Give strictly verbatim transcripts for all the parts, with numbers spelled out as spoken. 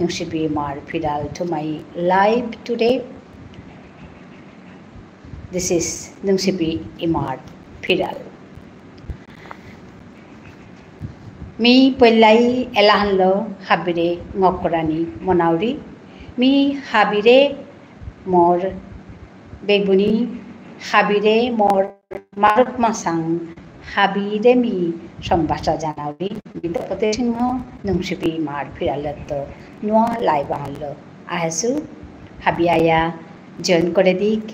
নুংশিপি ইমার ফিরাল to my live today. This is নুংশিপি ইমার ফিরাল। মি পল্লাই এলাহানলো হাবিরে ঙকরানি মনাউরি। মি হাবিরে মোর বেগুনি হাবিরে মোর মারুপ মাসাং হাবিরে মি সম্ভাষা জানাউরি। মি তপতি সিংহ নুংশিপি ইমার ফিরালত্ত নুয়া live আনলো আহেসু। হাবি আয়া join করে দিক।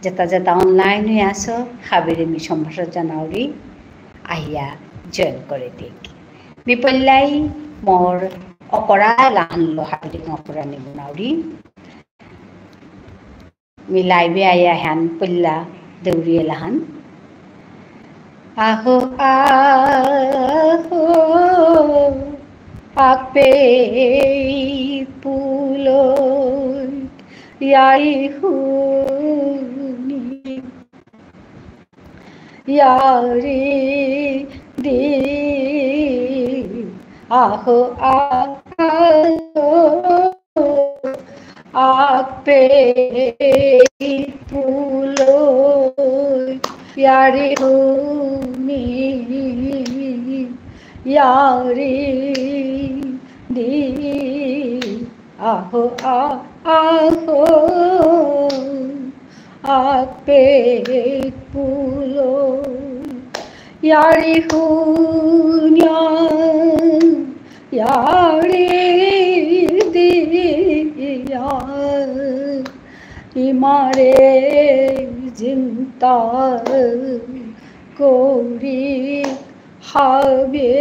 যেতা যেতা online হয়ে আসো, হাবিরে মি সম্ভাষা জানাউরি, আইয়া join করে দিক। মি পল্লাই মোর অকরা লাহানলো হাবিরে ঙকরানি মনাউরি। মি live এ আয়া হান পল্লা দেউরি এলাহান। আহো, আহো, আপেই পুলই, য়ারি হুনি, য়ারি দি, আহো, আহো, আপেই পুলই, য়ারি হুনি, য়ারি দি, আহো, আ-, আহো, আপেই পুলই, য়ারি হুনিয়া, য়ারি দিয়া, ইমারে জিন্তা করি হাবে,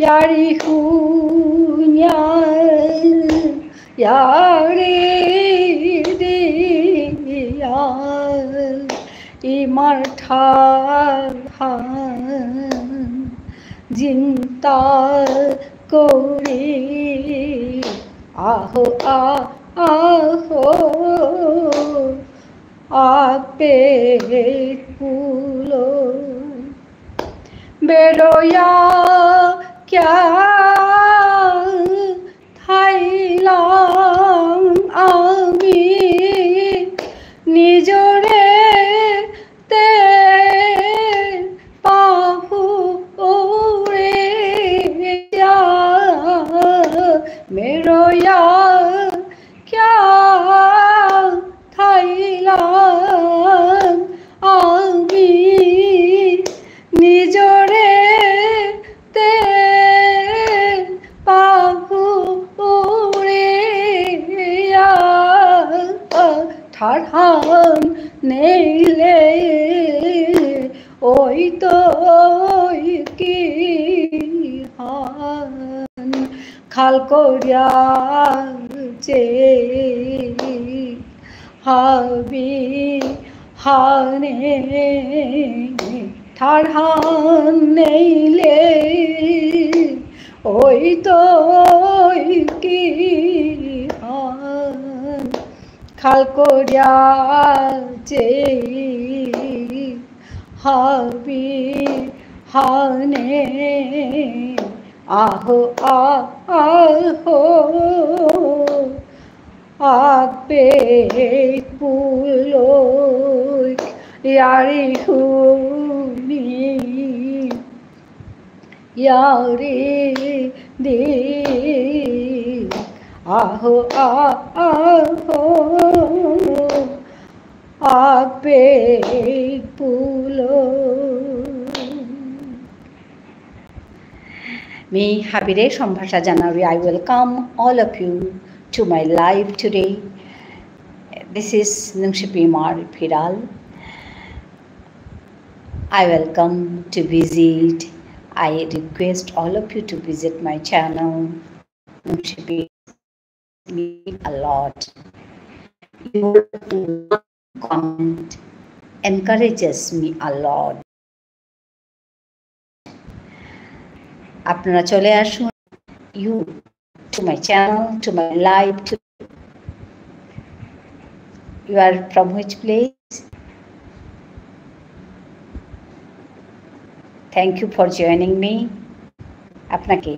য়ারি হুনিয়া, য়ারি দিয়া, ইমার ঠারহান জিন্তা করি, আহো, আ-, আহো, আপেই পুলই। বেরোয়া কিয়া থাইলাম আমি নিজরে তে পাহুরে যা, বেরোয়া কিয়া থাইলাম আমি নিজরে তে পাহুরিয়া, ঠারহান নেইলে ওই তো ওই কি হান খাল করিয়া যে হাবি হানে ঠারহান নেইলে ওই তো ওই কি হান খাল করিয়া যে হাবি হানে আহো আ-, আহো আপে পুলই য়ারি হুনি য়ারি দি আহো আ-, আহো আপে পুলই। মি হাবিরে সম্ভাষা জানাউরি, I welcome all of you to my live today. This is নুংশিপি ইমার ফিরাল. I welcome to visit. I request all of you to visit my channel. নুংশিপি me a lot. Your comment encourages me a lot. আপনারা চলে আসুন, you, to my channel, to my live, to, you are from which place? Thank you for joining me. আপনাকে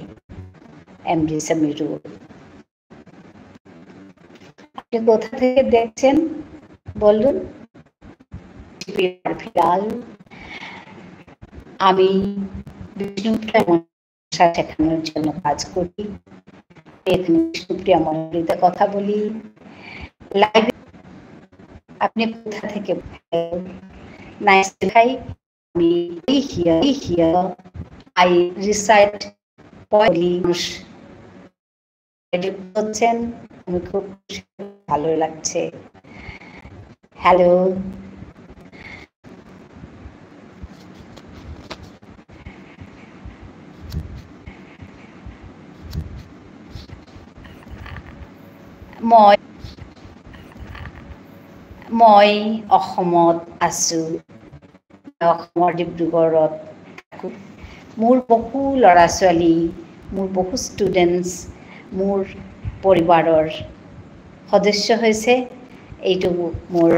এমডি সামিরুল। আপনি কোথা থেকে দেখছেন বলুন? ফিরাল। আমি বিষ্ণুপ্রিয়া মণ্ডল শেখানোর জন্য কাজ করি। এখানে বিষ্ণুপ্রিয়া মণ্ডলীতে কথা বলি। লাইভে আপনি কোথা থেকে? Nice to, hi, আমি here, here, I recite poetry. মানুষ এটি করছেন, আমি খুব খুশি, ভালো লাগছে। হ্যালো। মই, মই অসমত আছো। অসমৰ ডিব্ৰুগড়ত থাকো। মোৰ বহু ল'ৰা ছোৱালী, মোৰ বহু ষ্টুডেণ্টছ, মোৰ পৰিবাৰৰ সদস্য হৈছে। এইটো মোৰ,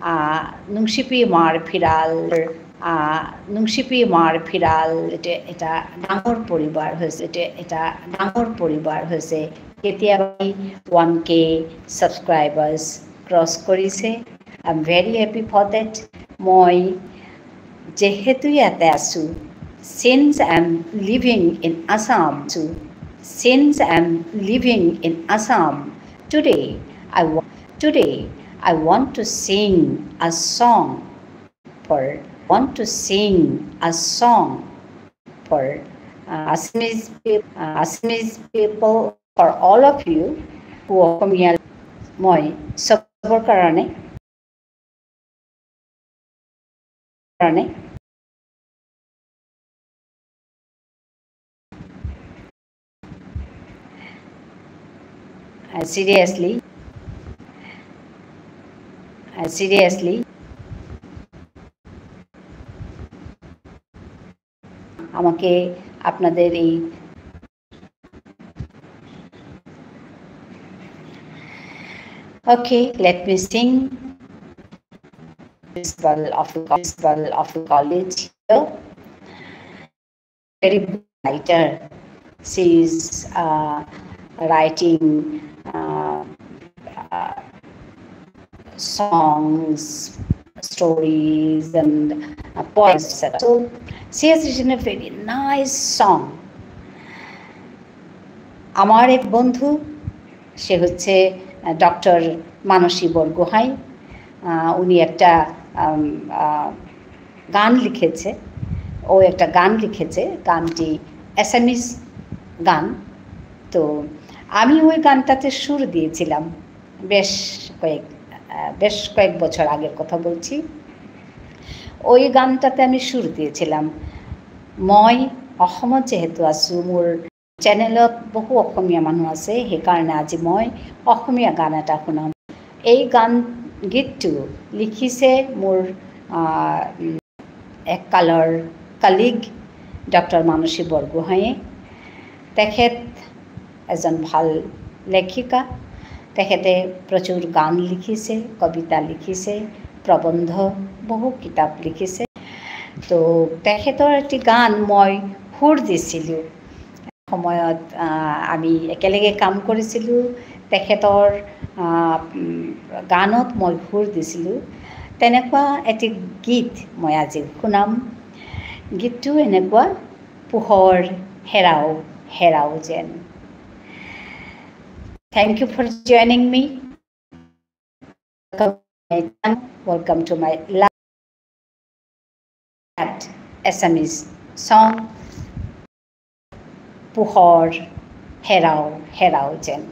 আহ, নুংশিপি মাৰ ফিৰাল, আহ, নুংশিপি মাৰ ফিৰাল, এইটো এটা ডাঙৰ পৰিবাৰ হৈছে, এইটো এটা ডাঙৰ পৰিবাৰ হৈছে। কেতিয়াবা ওৱান কে ছাবস্ক্ৰাইবাৰ্ছ ক্ৰছ কৰিছে। I'm very happy for that. মই যেহেতু ইয়াতে আছো, since I'm living in Assam, so since I'm living in Assam, today I wa-, today I want to sing a song for, want to sing a song for, uh, Assamese peop-, uh, Assamese people, for all of you who Asamiya মই চবৰ কাৰণে, কাৰণে Uh, seriously, uh, seriously, আমাকে আপনাদের এই, okay, let me sing. Principal of the, principal of the college here. Very good writer. She is, uh, writing, uh, uh, songs, stories, and, uh, poems, et cetera. So she has written a very nice song. আমার এক বন্ধু, সে হচ্ছে, আহ, ডক্টর মানসী বরগোহাঁই। আহ, উনি একটা, আম, আহ, গান লিখেছে, ও একটা গান লিখেছে, গানটি অ্যাসামিজ গান। তো আমি ওই গানটাতে সুর দিয়েছিলাম বেশ কয়েক, আহ, বেশ কয়েক বছর আগের কথা বলছি। ওই গানটাতে আমি সুর দিয়েছিলাম। মই অসমত যেহেতু আছো, মোৰ চেনেলত বহু অসমীয়া মানুহ আছে, সেইকাৰণে আজি মই অসমীয়া গান এটা শুনাম। এই গান, গীতটো লিখিছে মোৰ, আহ, উম, এককালৰ কলিগ ডক্টৰ মানসী বৰগোহাঁয়ে। তেখেত এজন ভাল লেখিকা। তেখেতে প্ৰচুৰ গান লিখিছে, কবিতা লিখিছে, প্ৰবন্ধ, বহু কিতাপ লিখিছে। তো তেখেতৰ এটি গান মই সুৰ দিছিলোঁ। সময়ত, আহ, আমি একেলগে কাম কৰিছিলোঁ। তেখেতৰ, আহ, উম, গানত মই সুৰ দিছিলোঁ। তেনেকুৱা এটি গীত মই আজি শুনাম। গীতটো এনেকুৱা, পোহৰ হেৰাও, হেৰাও যেন। Thank you for joining me. Welcome, welcome to my last Assamese song, পোহৰ হেৰাও, হেৰাও যেন।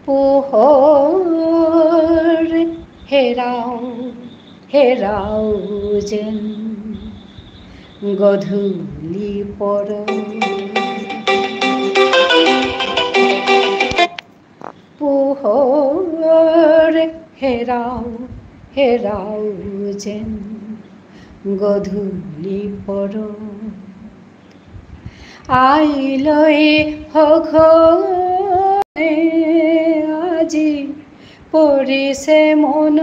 পোহৰ হেৰাও, হেৰাও যেন গধূলি পৰ। পোহৰ হেৰাও, হেৰাও যেন গধূলি পৰ। আইলৈ সঘনে আজি পৰিছে মন।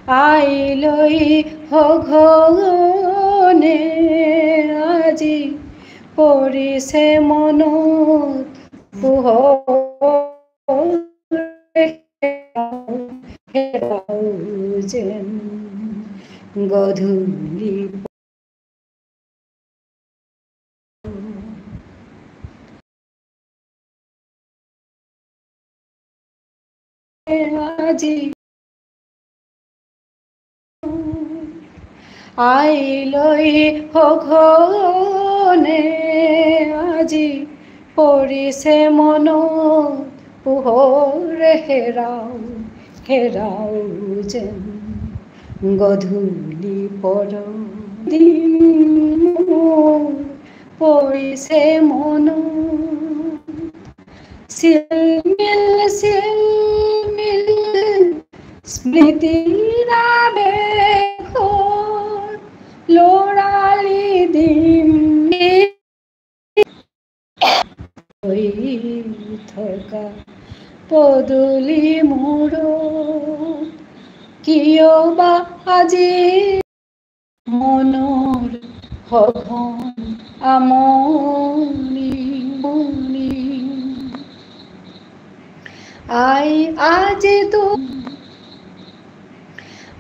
আইলৈ সঘনে আজি পৰিছে মনত পোহৰ হেৰাও যেন গধূলি। আজি আইলৈ সঘনে আজি পৰিছে মনত পোহৰ হেৰাও, হেৰাও যেন গধূলি পৰ। দিন মোৰ পৰিছে মনত চিলমিল চিলমিল স্মৃতিৰ আৱেগৰ লৰালি দিন হৈ থকা পদূলি মূৰত কিয় বা আজি মনৰ সঘন আমনি, আমনি। আই আজি তোৰ,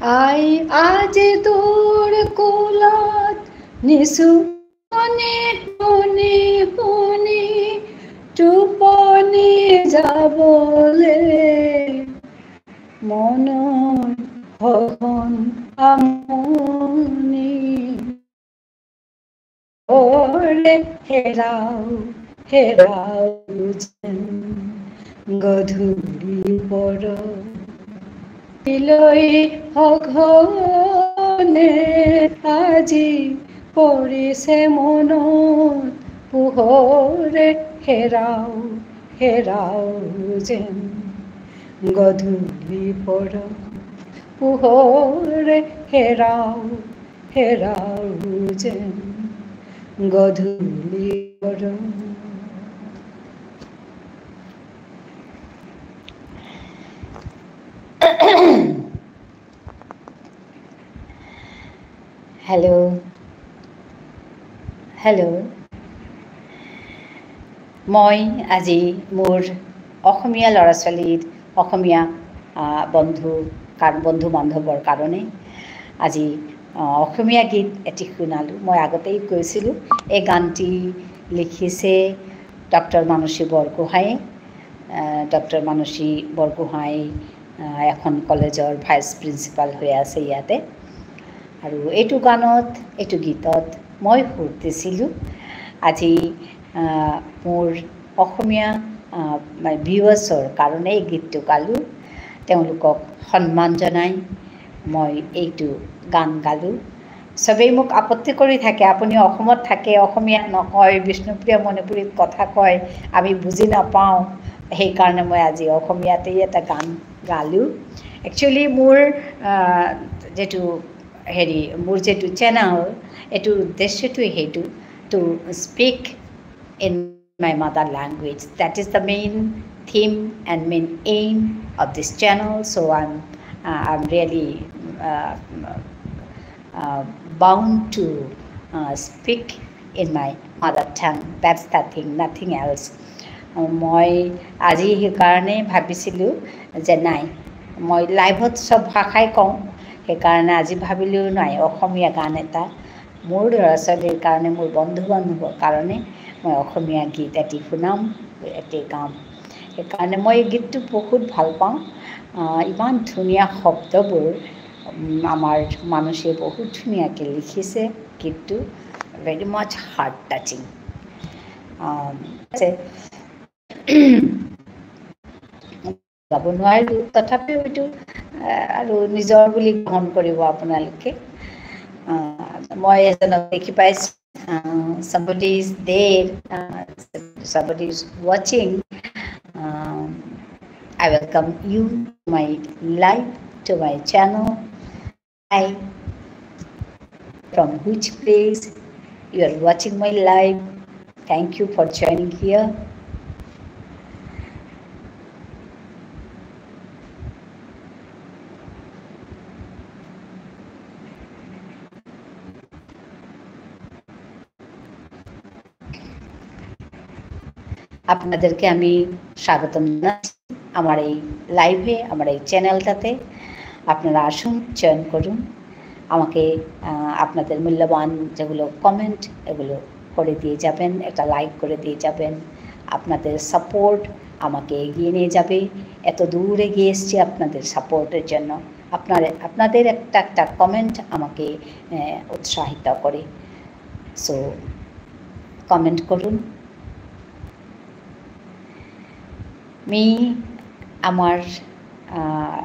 আই আজি তোৰ কোলাত নিচু শুনি, শুনি, শুনি টোপনি যাবলে মনৰ সঘন আমনি। অৰে হেৰাও, হেৰাও যেন গধূলি পৰ। বিলৈ সঘনে আজি পৰিছে মনত পোহৰে হেৰাও, হেৰাও যেন গধূলি পৰ। পোহৰে হেৰাও, হেৰাও যেন গধূলি পৰ। হেল্ল'। হেল্ল'। মই আজি মোৰ অসমীয়া ল'ৰা-ছোৱালীৰ, অসমীয়া, আ, বন্ধু, কাৰ-, বন্ধু-বান্ধৱৰ কাৰণে আজি, আ, অসমীয়া গীত এটি শুনালোঁ। মই আগতেই কৈছিলোঁ, এই গানটি লিখিছে ডক্টৰ মানসী বৰগোহাঁয়ে। আ, ডক্টৰ মানসী বৰগোহাঁই, আ, এখন কলেজৰ ভাইচ প্ৰিন্সিপাল হৈ আছে ইয়াতে। আৰু এইটো গানত, এইটো গীতত মই সুৰ দিছিলোঁ। আজি, আ, মোৰ অসমীয়া, আ, মানে ভিউৱাৰ্ছৰ কাৰণে এই গীতটো গালোঁ। তেওঁলোকক সন্মান জনাই মই এইটো গান গালোঁ। চবেই মোক আপত্তি কৰি থাকে, "আপুনি অসমত থাকে, অসমীয়াত নকয়, বিষ্ণুপ্ৰিয়া মণিপুৰীত কথা কয়, আমি বুজি নাপাওঁ।" সেইকাৰণে মই আজি অসমীয়াতেই এটা গান গালোঁ। একচুৱেলি মোৰ, আহ, যিটো হেৰি, মোৰ যিটো চেনেল, এইটোৰ উদ্দেশ্যটোৱে সেইটো, to speak in my mother language. That is the main theme and main aim of this channel. So I'm, uh, I'm really, uh, uh, bound to, uh, speak in my mother tongue. That's the thing, nothing else. মই আজি সেইকাৰণে ভাবিছিলোঁ যে নাই, মই লাইভত চব ভাষাই কওঁ, সেইকাৰণে আজি ভাবিলোঁ নাই, অসমীয়া গান এটা মোৰ ল'ৰা-ছোৱালীৰ কাৰণে, মোৰ বন্ধু-বান্ধৱৰ কাৰণে মই অসমীয়া গীত এটি শুনাম, এটি গাম। সেইকাৰণে মই এই গীতটো বহুত ভাল পাওঁ। আহ, ইমান ধুনীয়া শব্দবোৰ, উম, আমাৰ মানসীয়ে বহুত ধুনীয়াকৈ লিখিছে গীতটো, very much heart touching। আহ, আছে। যাব নোৱাৰিলোঁ, তথাপিও এইটো, আহ, আৰু নিজৰ বুলি গ্ৰহণ কৰিব আপোনালোকে। আহ, মই এজনক দেখি পাইছোঁ, আহ, somebody is there, ah, somebody is watching। Ah, I welcome you to my live, to my channel। Hi, from which place you are watching my live? Thank you for joining here. আপনাদেরকে আমি স্বাগতম জানাচ্ছি আমার এই live-এ, আমার এই channel-টাতে। আপনারা আসুন, join করুন। আমাকে, আহ, আপনাদের মূল্যবান যেগুলো comment, এগুলো করে দিয়ে যাবেন, একটা like করে দিয়ে যাবেন। আপনাদের support আমাকে এগিয়ে নিয়ে যাবে। এত দূর এগিয়ে এসছি আপনাদের support-এর জন্য। আপনার, আপনাদের একটা, একটা comment আমাকে, আহ, উৎসাহিত করে। So, comment করুন। মি আমার, আহ,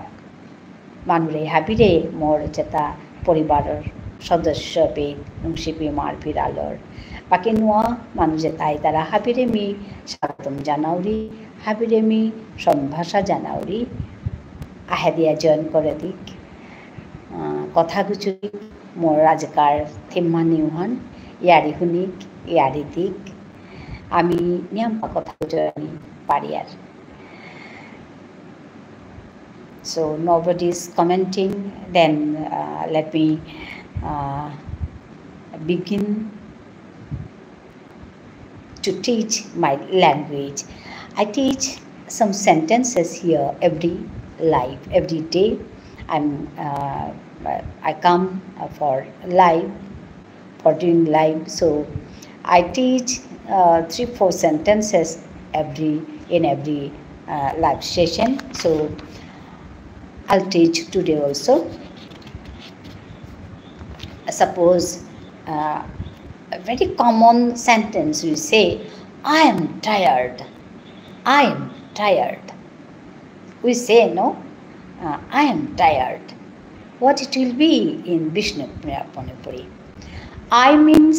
মানুরে হাবিরে মোর যেতা পরিবারর সদস্য বে নুংসিপি মার ফিরালর। বাকি নুয়া মানু যেতা আইতারা হাবিরে মি স্বাগতম জানাউরি, হাবিরে মি সম্ভাষা জানাউরি। আহেদিয়া join করে দিক। আহ, কথা গুজুরি মোর আজিকার theme হান ইউহান, ইয়ারি হুনিক, ইয়ারি দিক। আমি নিয়ামপা কথা গুজুরানি পারিয়ার। So nobody is commenting, then, uh, let me, uh, begin to teach my language. I teach some sentences here every life, every day. I'm, uh, I come, uh, for live, for doing live. So I teach, uh, three, four sentences every, in every, uh, live session. So I'll teach today also. Suppose, uh, a very common sentence we say, "I am tired. I am tired." We say, no? Uh, "I am tired." What it will be in Bishnupriya Manipuri? I means,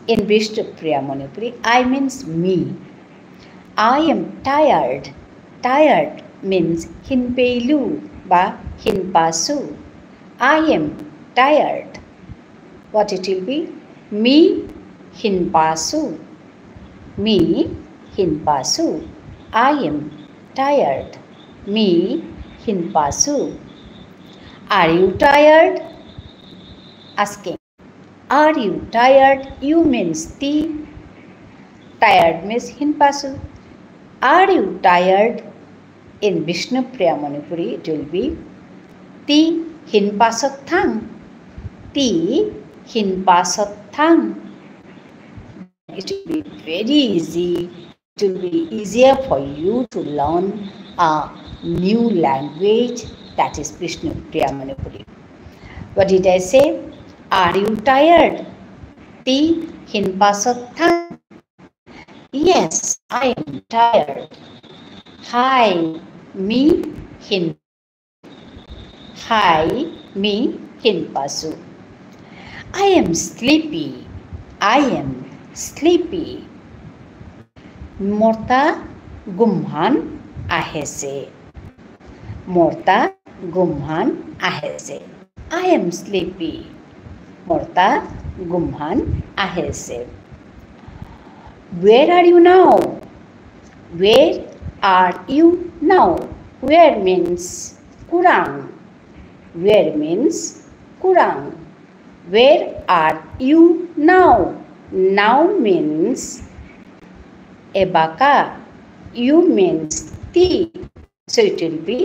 in Bishnupriya Manipuri, I means me. I am tired. Tired means হিনপেইলু বা হিনপাসু। I am tired. What it will be? Me হিনপাসু। মি হিনপাসু। I am tired. Me হিনপাসু। Are you tired? Asking. Are you tired? You means তি। Tired means হিনপাসু। Are you tired? In Bishnupriya Manipuri, it will be তি হিনপাসত থাং। তি হিনপাসত থাং। It will be very easy. It will be easier for you to learn a new language, that is Bishnupriya Manipuri. What did I say? Are you tired? তি হিনপাসত থাং। Yes, I am tired. হাই, মি হিন হাই, মি হিনপাসু। I am sleepy. I am sleepy. মোরতা গুমহান আহেসে। মোরতা গুমহান আহেসে। I am sleepy. মোরতা গুমহান আহেসে। Where are you now? Where are you now? Where means কুরাং। Where means কুরাং। Where are you now? Now means এবাকা। You means তি। So it will be,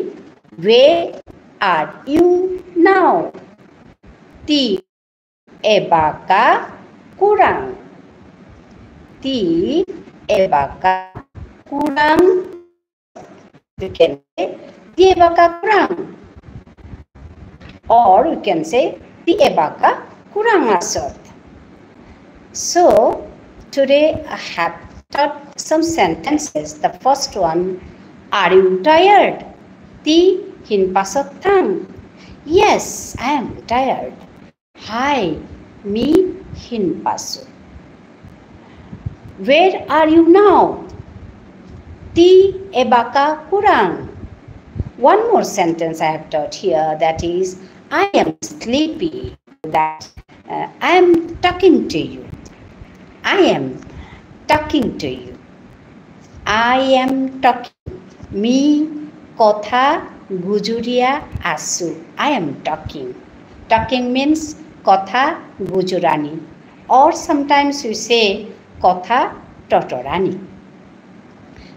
where are you now? তি এবাকা কুরাং। তি এবাকা কুরাং। You can say, তি এবাকা কুরাং। Or you can say, তি এবাকা কুরাং আসত। So, today I have taught some sentences. The first one, are you tired? তি হিনপাসত থাং? Yes, I am tired. হাই, মি হিনপাসু। Where are you now? তি এবাকা কুরাং? One more sentence I have taught here, that is, I am sleepy. That, uh, I am talking to you. I am talking to you. I am talking. Me কথা গুজুরিয়া আসু। I am talking. Talking means কথা গুজুরানি। Or sometimes we say কথা টটরানি।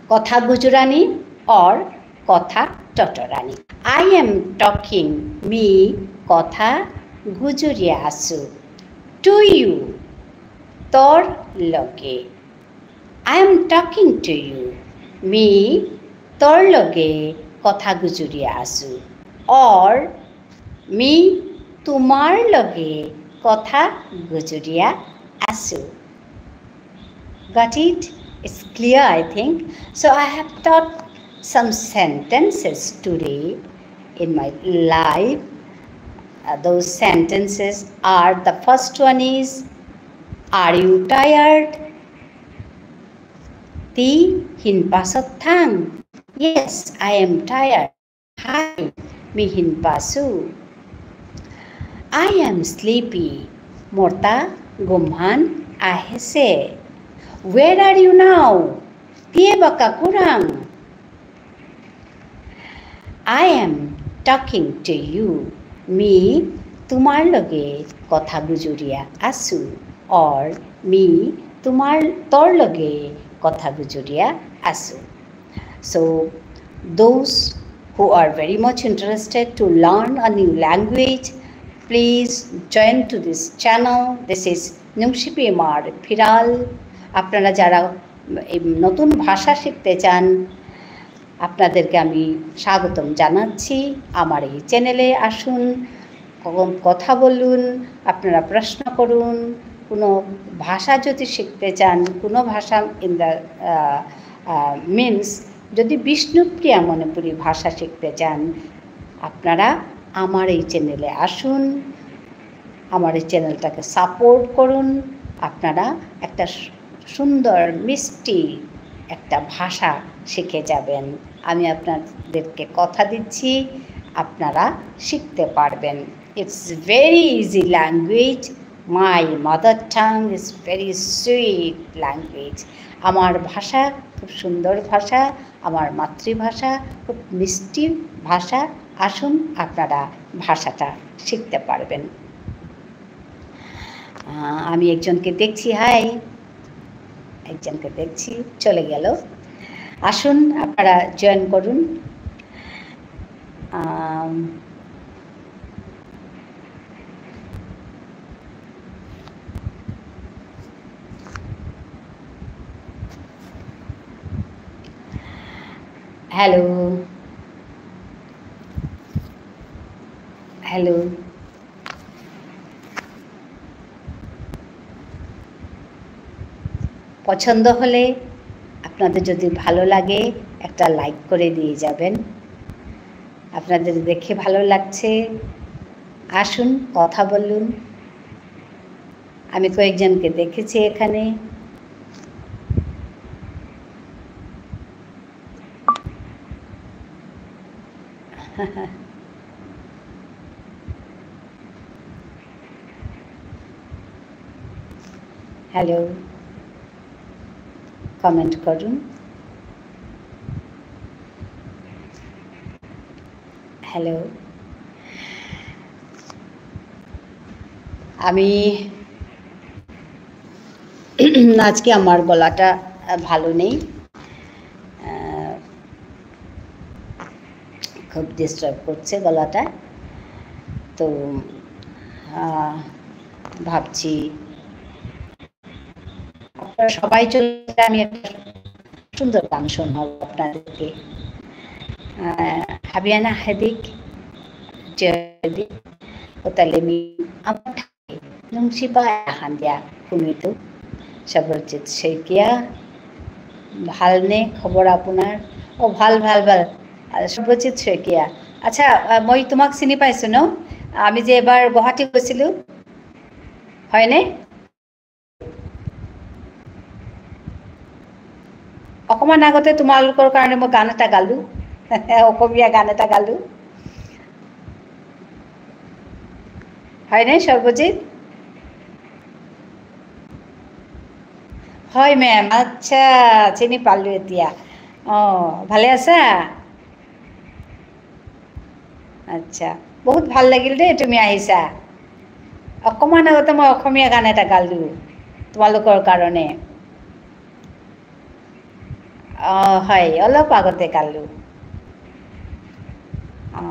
কথা গুজুরানি or কথা টটরানি। I am talking, মি কথা গুজুরিয়া আসু। To you, তোর লগে। I am talking to you, me তোর লগে কথা গুজুরিয়া আসু। Or মি তোমার লগে কথা গুজুরিয়া আসু। Got it? It's clear, I think. So I have taught some sentences today in my life. Uh, those sentences are, the first one is, are you tired? তি হিনপাসত থাং? Yes, I am tired. হাই, মি হিনপাসু। I am sleepy, মোরতা গুমহান আহেসে। Where are you now? তি এবাকা কুরাং? I am talking to you, মি তোমার লগে কথা গুজুরিয়া আসু। Or মি তোমার, তোর লগে কথা গুজুরিয়া আসু। So, those who are very much interested to learn a new language, please join to this channel. This is নুংশিপি এমআর ফিরাল। আপনারা যারা এই নতুন ভাষা শিখতে চান, আপনাদেরকে আমি স্বাগতম জানাচ্ছি। আমার এই চ্যানেলে আসুন, ক-, কথা বলুন, আপনারা প্রশ্ন করুন, কোনো ভাষা যদি শিখতে চান, কোনো ভাষা in the, আহ, আহ, means যদি বিষ্ণুপ্রিয়া মণিপুরী ভাষা শিখতে চান, আপনারা আমার এই চ্যানেলে আসুন, আমার এই চ্যানেলটাকে সাপোর্ট করুন। আপনারা একটা সু-, সুন্দর মিষ্টি একটা ভাষা শিখে যাবেন। আমি আপনাদেরকে কথা দিচ্ছি, আপনারা শিখতে পারবেন। It's very easy language. My mother tongue is very sweet language. আমার ভাষা খুব সুন্দর ভাষা, আমার মাতৃভাষা খুব মিষ্টি ভাষা। আসুন, আপনারা ভাষাটা শিখতে পারবেন। আহ, আমি একজনকে দেখছি, হাই, একজনকে দেখছি, চলে গেল। আসুন, আপনারা জয়েন করুন। আম, হ্যালো। হ্যালো। পছন্দ হলে, আপনাদের যদি ভালো লাগে, একটা লাইক করে দিয়ে যাবেন। আপনাদের দেখে ভালো লাগছে, আসুন, কথা বলুন। আমি কয়েকজনকে দেখেছি এখানে। হ্যালো, কমেন্ট করুন। হ্যালো, আমি আজকে আমার গলাটা, আহ, ভালো নেই। আহ, খুব ডিস্টার্ব করছে গলাটা। তো, আহ, ভাবছি আপনারা সবাই চলে গেলে আমি একটা সুন্দর গান শোনাবো আপনাদেরকে। আহ, হাবিয়ানা হেদিক, জয়দিক, ও তাহলে আমি আমার ঠাই নুংশিপা হান্দিয়া কুমিতু, সব্রজিৎ শইকীয়া, ভালনে খবৰ আপোনাৰ? অ, ভাল, ভাল, ভাল। আহ, সব্ৰজিৎ শইকীয়া। আচ্ছা, আহ, মই তোমাক চিনি পাইছো ন? আমি যে এবাৰ গুৱাহাটী গৈছিলো, হয়নে? অকমান আগতে তোমালোকৰ কাৰণে মই গান এটা গালো, অসমীয়া গান এটা গালো। হয়নে, সব্ৰজিৎ? হয়, মেম। আচ্ছা, চিনি পালো এতিয়া। অ, ভালে আছা? আচ্ছা, বহুত ভাল লাগিল দেই তুমি আহিছা। অকমান আগতে মই অসমীয়া গান এটা গালো তোমালোকৰ কাৰণে। অ, হয়, অলপ আগতে কালো। অ,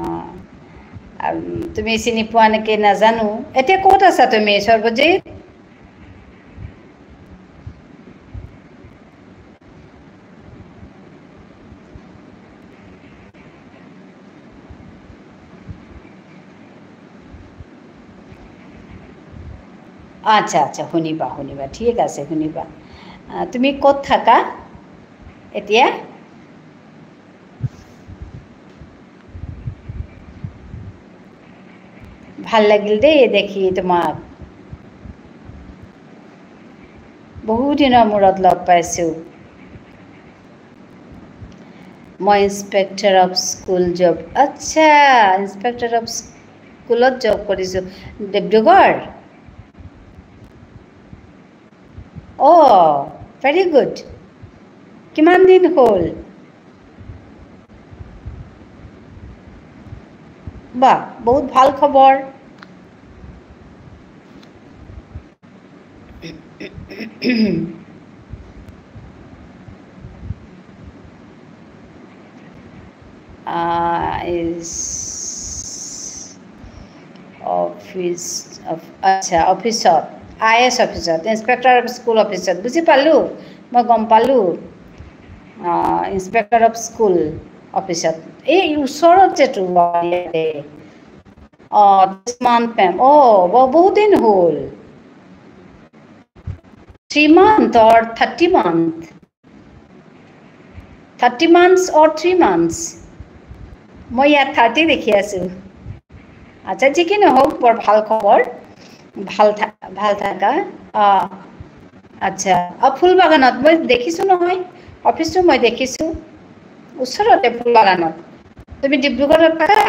আম, তুমি চিনি পোৱা নেকি নাজানো। এতিয়া ক'ত আছা তুমি, সৰ্বজিৎ? আচ্ছা, আচ্ছা, শুনিবা, শুনিবা, ঠিক আছে, শুনিবা। আহ, তুমি ক'ত থাকা এতিয়া? ভাল লাগিল দেই দেখি তোমাক। বহু দিনৰ মূৰত লগ পাইছো। মই ইন্সপেক্টৰ অফ স্কুল জব। আচ্ছা, ইন্সপেক্টৰ অফ স্কুলত জব কৰিছো। ডিব্ৰুগড়? অ, ভেৰি গুড। কিমান দিন হ'ল? বাহ, বহুত ভাল খবৰ। আহ, ইজ অফিচ, অফ-, আচ্ছা, অফিচত, আই এছ অফিচত, ইন্সপেক্টৰ অফ স্কুল অফিচত, বুজি পালো, মই গম পালো। আহ, ইন্সপেক্টৰ অফ স্কুল অফিচত, এই ওচৰত যে তো ইয়াতে। অ, this month, মেম। অ, ব-, বহুত দিন হ'ল। Three month or thirty month? Thirty months or three months? মই ইয়াত থাৰ্টি দেখি আছো। আচ্ছা, যি কি নহওক, বৰ ভাল খবৰ। ভাল থা-, ভাল থাকা। অ, আচ্ছা। অ, ফুল বাগানত মই দেখিছো নহয়। অফিচটো মই দেখিছো। ওচৰতে ফুল বাগানত। তুমি ডিব্ৰুগড়ত থাকা?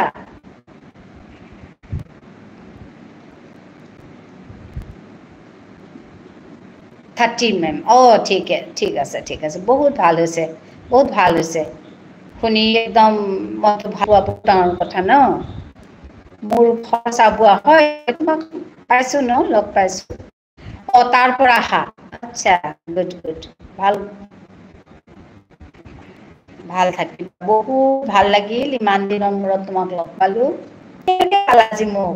থাৰ্টি, মেম। অ, ঠিক আ-, ঠিক আছে, ঠিক আছে। বহুত ভাল হৈছে, বহুত ভাল হৈছে। শুনি একদম মনটো ভাল হোৱা বহুত ডাঙৰ কথা ন। মোৰ ঘৰ চাবুৱা হয়, তোমাক পাইছো ন, লগ পাইছো। অ, তাৰ পৰা আহা। আচ্ছা, গুড, গুড। ভাল, ভাল থাকিল। বহুত ভাল লাগিল, ইমান দিনৰ মূৰত তোমাক লগ পালো। কেনেকে পালা আজি মোক?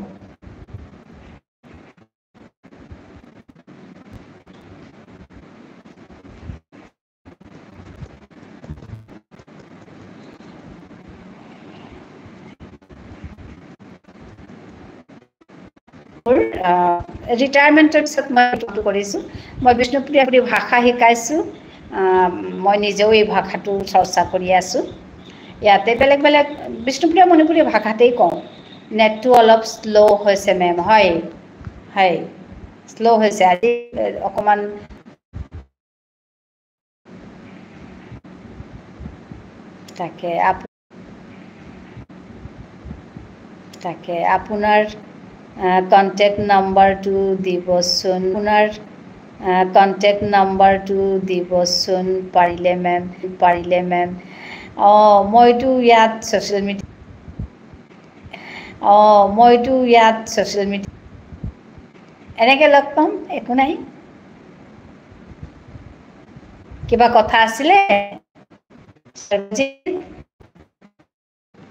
মোৰ, আহ, ৰিটায়াৰমেণ্টৰ পিছত মই এইটো কৰিছো। মই বিষ্ণুপ্ৰিয়া বুলি ভাষা শিকাইছো। আহ, মই নিজেও এই ভাষাটো চৰ্চা কৰি আছো। ইয়াতে বেলেগ বেলেগ বিষ্ণুপ্ৰিয়া মণিপুৰী ভাষাতেই কওঁ। নেটটো অলপ শ্ল' হৈছে, মেম। হয়, হয়, শ্ল' হৈছে আজি, এ, অকণমান। তাকে আপ-, তাকে আপোনাৰ, আহ, কণ্টেক্ট নাম্বাৰটো দিবচোন। আপোনাৰ, আহ, কণ্টেক্ট নাম্বাৰটো দিবচোন, পাৰিলে মেম, পাৰিলে মেম। অ, মইতো ইয়াত ছ'চিয়েল মিডিয়া, অ, মইতো ইয়াত ছ'চিয়েল মিডিয়া, এনেকে লগ পাম, একো নাই। কিবা কথা আছিলে?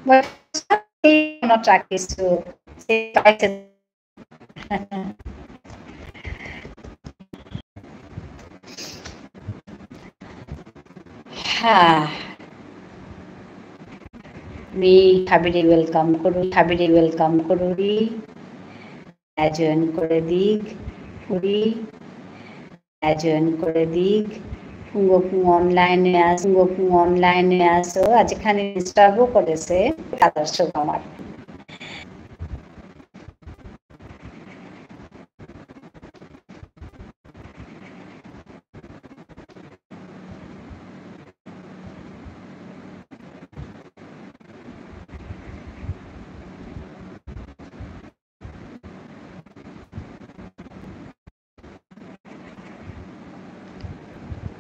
মই মনত ৰাখিছো। হা। মি হাবিরে ওয়েলকাম করু, হাবিরে ওয়েলকাম করুরি। জয়েন করে দিক, পুরি, জয়েন করে দিক। ফুঙ্গ ফুঙ্গ অনলাইনে আস, ফুঙ্গ ফুঙ্গ অনলাইনে আসো। আজি খানি ডিস্টার্বও করেছে, আদার্স আমার।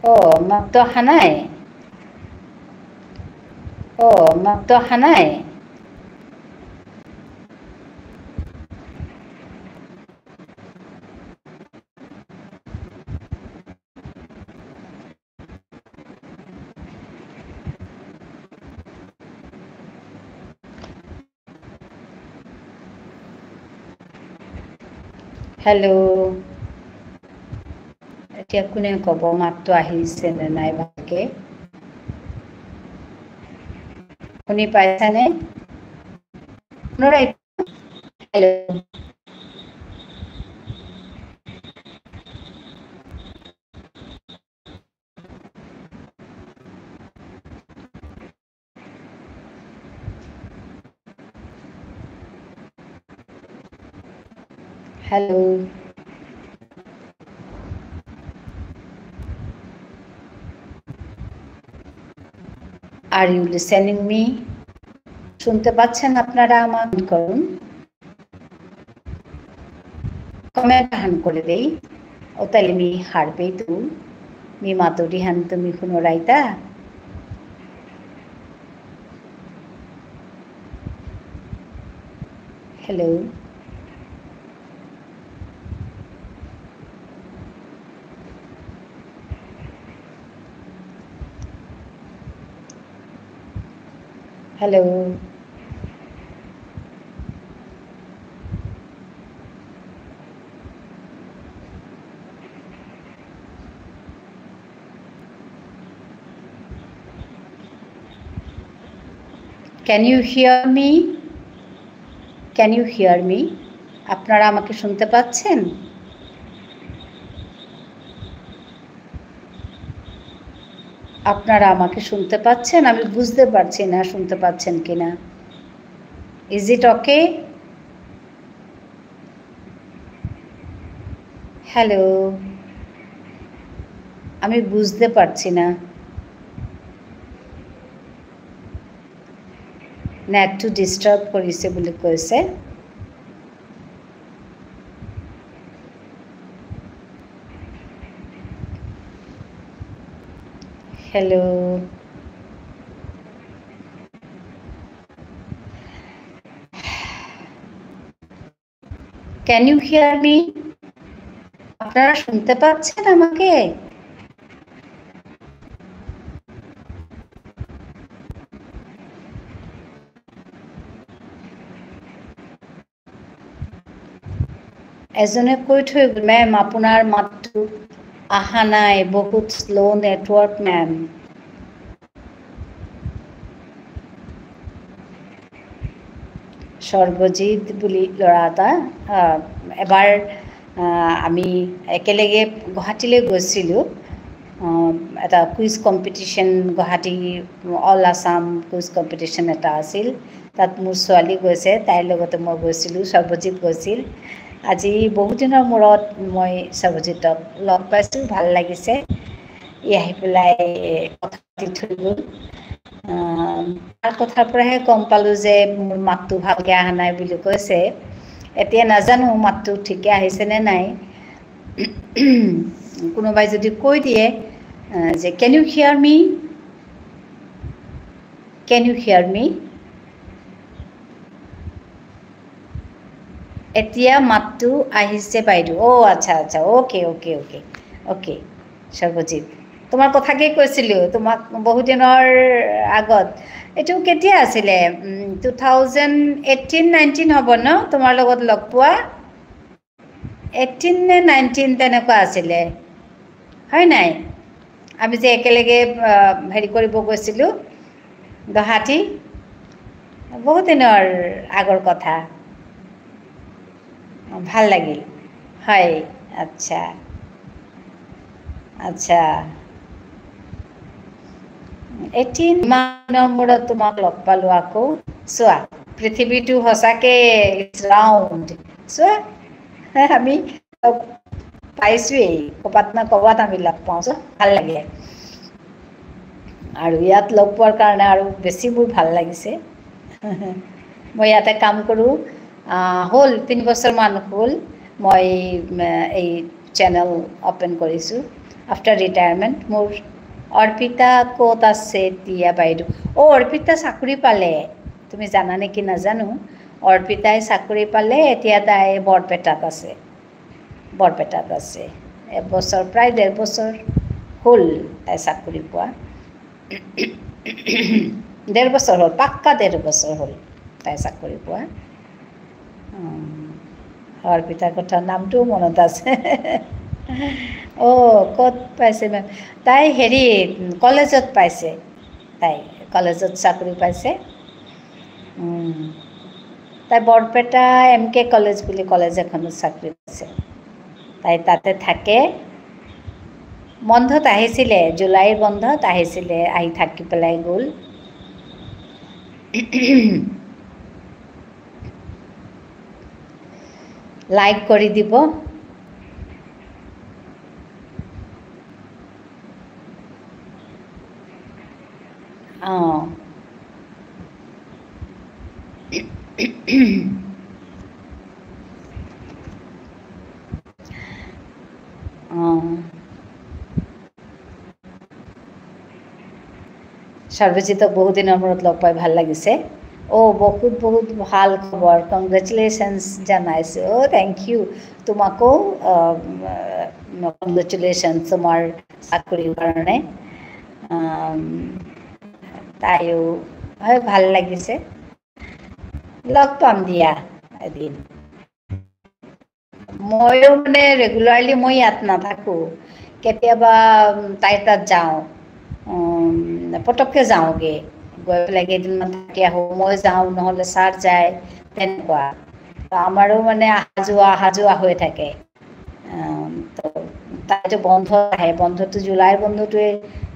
অ, মাততো অহা নাই। অ, মাততো অহা নাই। Hello। এতিয়া কোনে ক'ব, মাতটো আহিছে নে নাই ভালকে? শুনি পাইছানে? পুনৰাই, hello। Hello। Are you listening me? শুনতে পাচ্ছেন আপনারা আমাকে? করুন। Comment হান করে দেই। ও তাইলে মি হারপেইতু। মি মাতুরি হান তুমি হুনরাইতা। Hello। Hello। Can you hear me? Can you hear me? আপনারা আমাকে শুনতে পাচ্ছেন? আপনারা আমাকে শুনতে পাচ্ছেন? আমি বুঝতে পারছি না শুনতে পাচ্ছেন কিনা। Is it okay? Hello। আমি বুঝতে পারছি না। Net টো disturb কৰিছে বুলি কৈছে। Hello। Can you hear me? আপনারা শুনতে পাচ্ছেন আমাকে? এজনে কৈ থৈ গ'ল, "মেম, আপোনাৰ মাতটো অহা নাই, বহুত slow network, মেম।" সৰ্বজিৎ বুলি ল'ৰা এটা, আহ, এবাৰ, আহ, আমি একেলগে গুৱাহাটীলৈ গৈছিলোঁ। আহ, এটা কুইজ কম্পিটিশ্যন, গুৱাহাটী অল আছাম কুইজ কম্পিটিশ্যন এটা আছিল। তাত মোৰ ছোৱালী গৈছে, তাইৰ লগতে মই গৈছিলোঁ, সৰ্বজিৎ গৈছিল। আজি বহুত দিনৰ মূৰত মই সৰ্বজিতক লগ পাইছোঁ, ভাল লাগিছে। ই আহি পেলাই কথা পাতি থৈ গ'ল। আহ, তাৰ কথাৰ পৰাহে গম পালোঁ যে মোৰ মাতটো ভালকে অহা নাই বুলি কৈছে। এতিয়া নাজানো মাতটো ঠিকে আহিছে নে নাই। কোনোবাই যদি কৈ দিয়ে, আহ, যে, "Can you hear me? Can you hear me?" এতিয়া মাতটো আহিছে বাইদেউ। অ', আচ্ছা, আচ্ছা। Okay, okay, okay. Okay, Sarabjit. তোমাৰ কথাকে কৈছিলোঁ, তোমাক বহুত দিনৰ আগত। এইটো কেতিয়া আছিলে? উম, টু থাউজেণ্ড এইটিন নাইনটিন হ'ব ন, তোমাৰ লগত লগ পোৱা? এইটিন নে নাইনটিন তেনেকুৱা আছিলে, হয় নাই? আমি যে একেলগে, আহ, হেৰি কৰিব গৈছিলোঁ গুৱাহাটী, বহুত দিনৰ আগৰ কথা। ভাল লাগিল। হয়, আচ্ছা। আচ্ছা। এইটিন ইমানৰ মূৰত তোমাক লগ পালোঁ আকৌ। চোৱা, পৃথিৱীটো সঁচাকে is round। চোৱা, আমি লগ পাইছোৱেই, ক'ৰবাত না ক'ৰবাত আমি লগ পাওঁ। চোৱা, ভাল লাগে। আৰু ইয়াত লগ পোৱাৰ কাৰণে আৰু বেছি মোৰ ভাল লাগিছে। মই ইয়াতে কাম কৰোঁ। আহ, হ'ল, তিনি বছৰমান হ'ল মই, উম, এই চেনেল অপেন কৰিছোঁ। After retirement. মোৰ অৰ্পিতা ক'ত আছে এতিয়া বাইদেউ? অ', অৰ্পিতা চাকৰি পালে। তুমি জানা নেকি নাজানো। অৰ্পিতাই চাকৰি পালে, এতিয়া তাই বৰপেটাত আছে। বৰপেটাত আছে। এবছৰ, প্ৰায় ডেৰ বছৰ হ'ল তাই চাকৰি পোৱা। ডেৰ বছৰ হ'ল, পাক্কা ডেৰ বছৰ হ'ল তাই চাকৰি পোৱা। উম, অৰ্পিতা কথা নামটো মনত আছে। অ, ক'ত পাইছে মেম? তাই হেৰি, কলেজত পাইছে। তাই কলেজত চাকৰি পাইছে। উম, তাই বৰপেটা এম কে কলেজ বুলি কলেজ এখনত চাকৰি পাইছে। তাই তাতে থাকে। বন্ধত আহিছিলে, জুলাইৰ বন্ধত আহিছিলে, আহি থাকি পেলাই গ'ল। লাইক কৰি দিব। অ। অ। সৰ্বজিতক বহুত দিনৰ মূৰত লগ পাই ভাল লাগিছে। অ, বহুত বহুত ভাল খবৰ, কংগ্ৰেচুলেশ্যনছ জনাইছোঁ। অ, থেংক ইউ। তোমাকো, আহ, কংগ্ৰেচুলেশ্যনছ তোমাৰ চাকৰিৰ কাৰণে। আম, তাইও, হয়, ভাল লাগিছে। লগ পাম দিয়া এদিন। ময়ো মানে ৰেগুলাৰলি মই ইয়াত নাথাকো, কেতিয়াবা, উম, তাইৰ তাত যাওঁ। উম, পটককে যাওঁগে, গৈ পেলাই কেইদিনমান থাকি আহোঁ। মই যাওঁ, নহ'লে ছাৰ যায়, তেনেকুৱা। তো আমাৰো মানে অহা যোৱা, অহা যোৱা হৈ থাকে। আম, তো তাইতো বন্ধ আহে, বন্ধটো, জুলাইৰ বন্ধটোৱে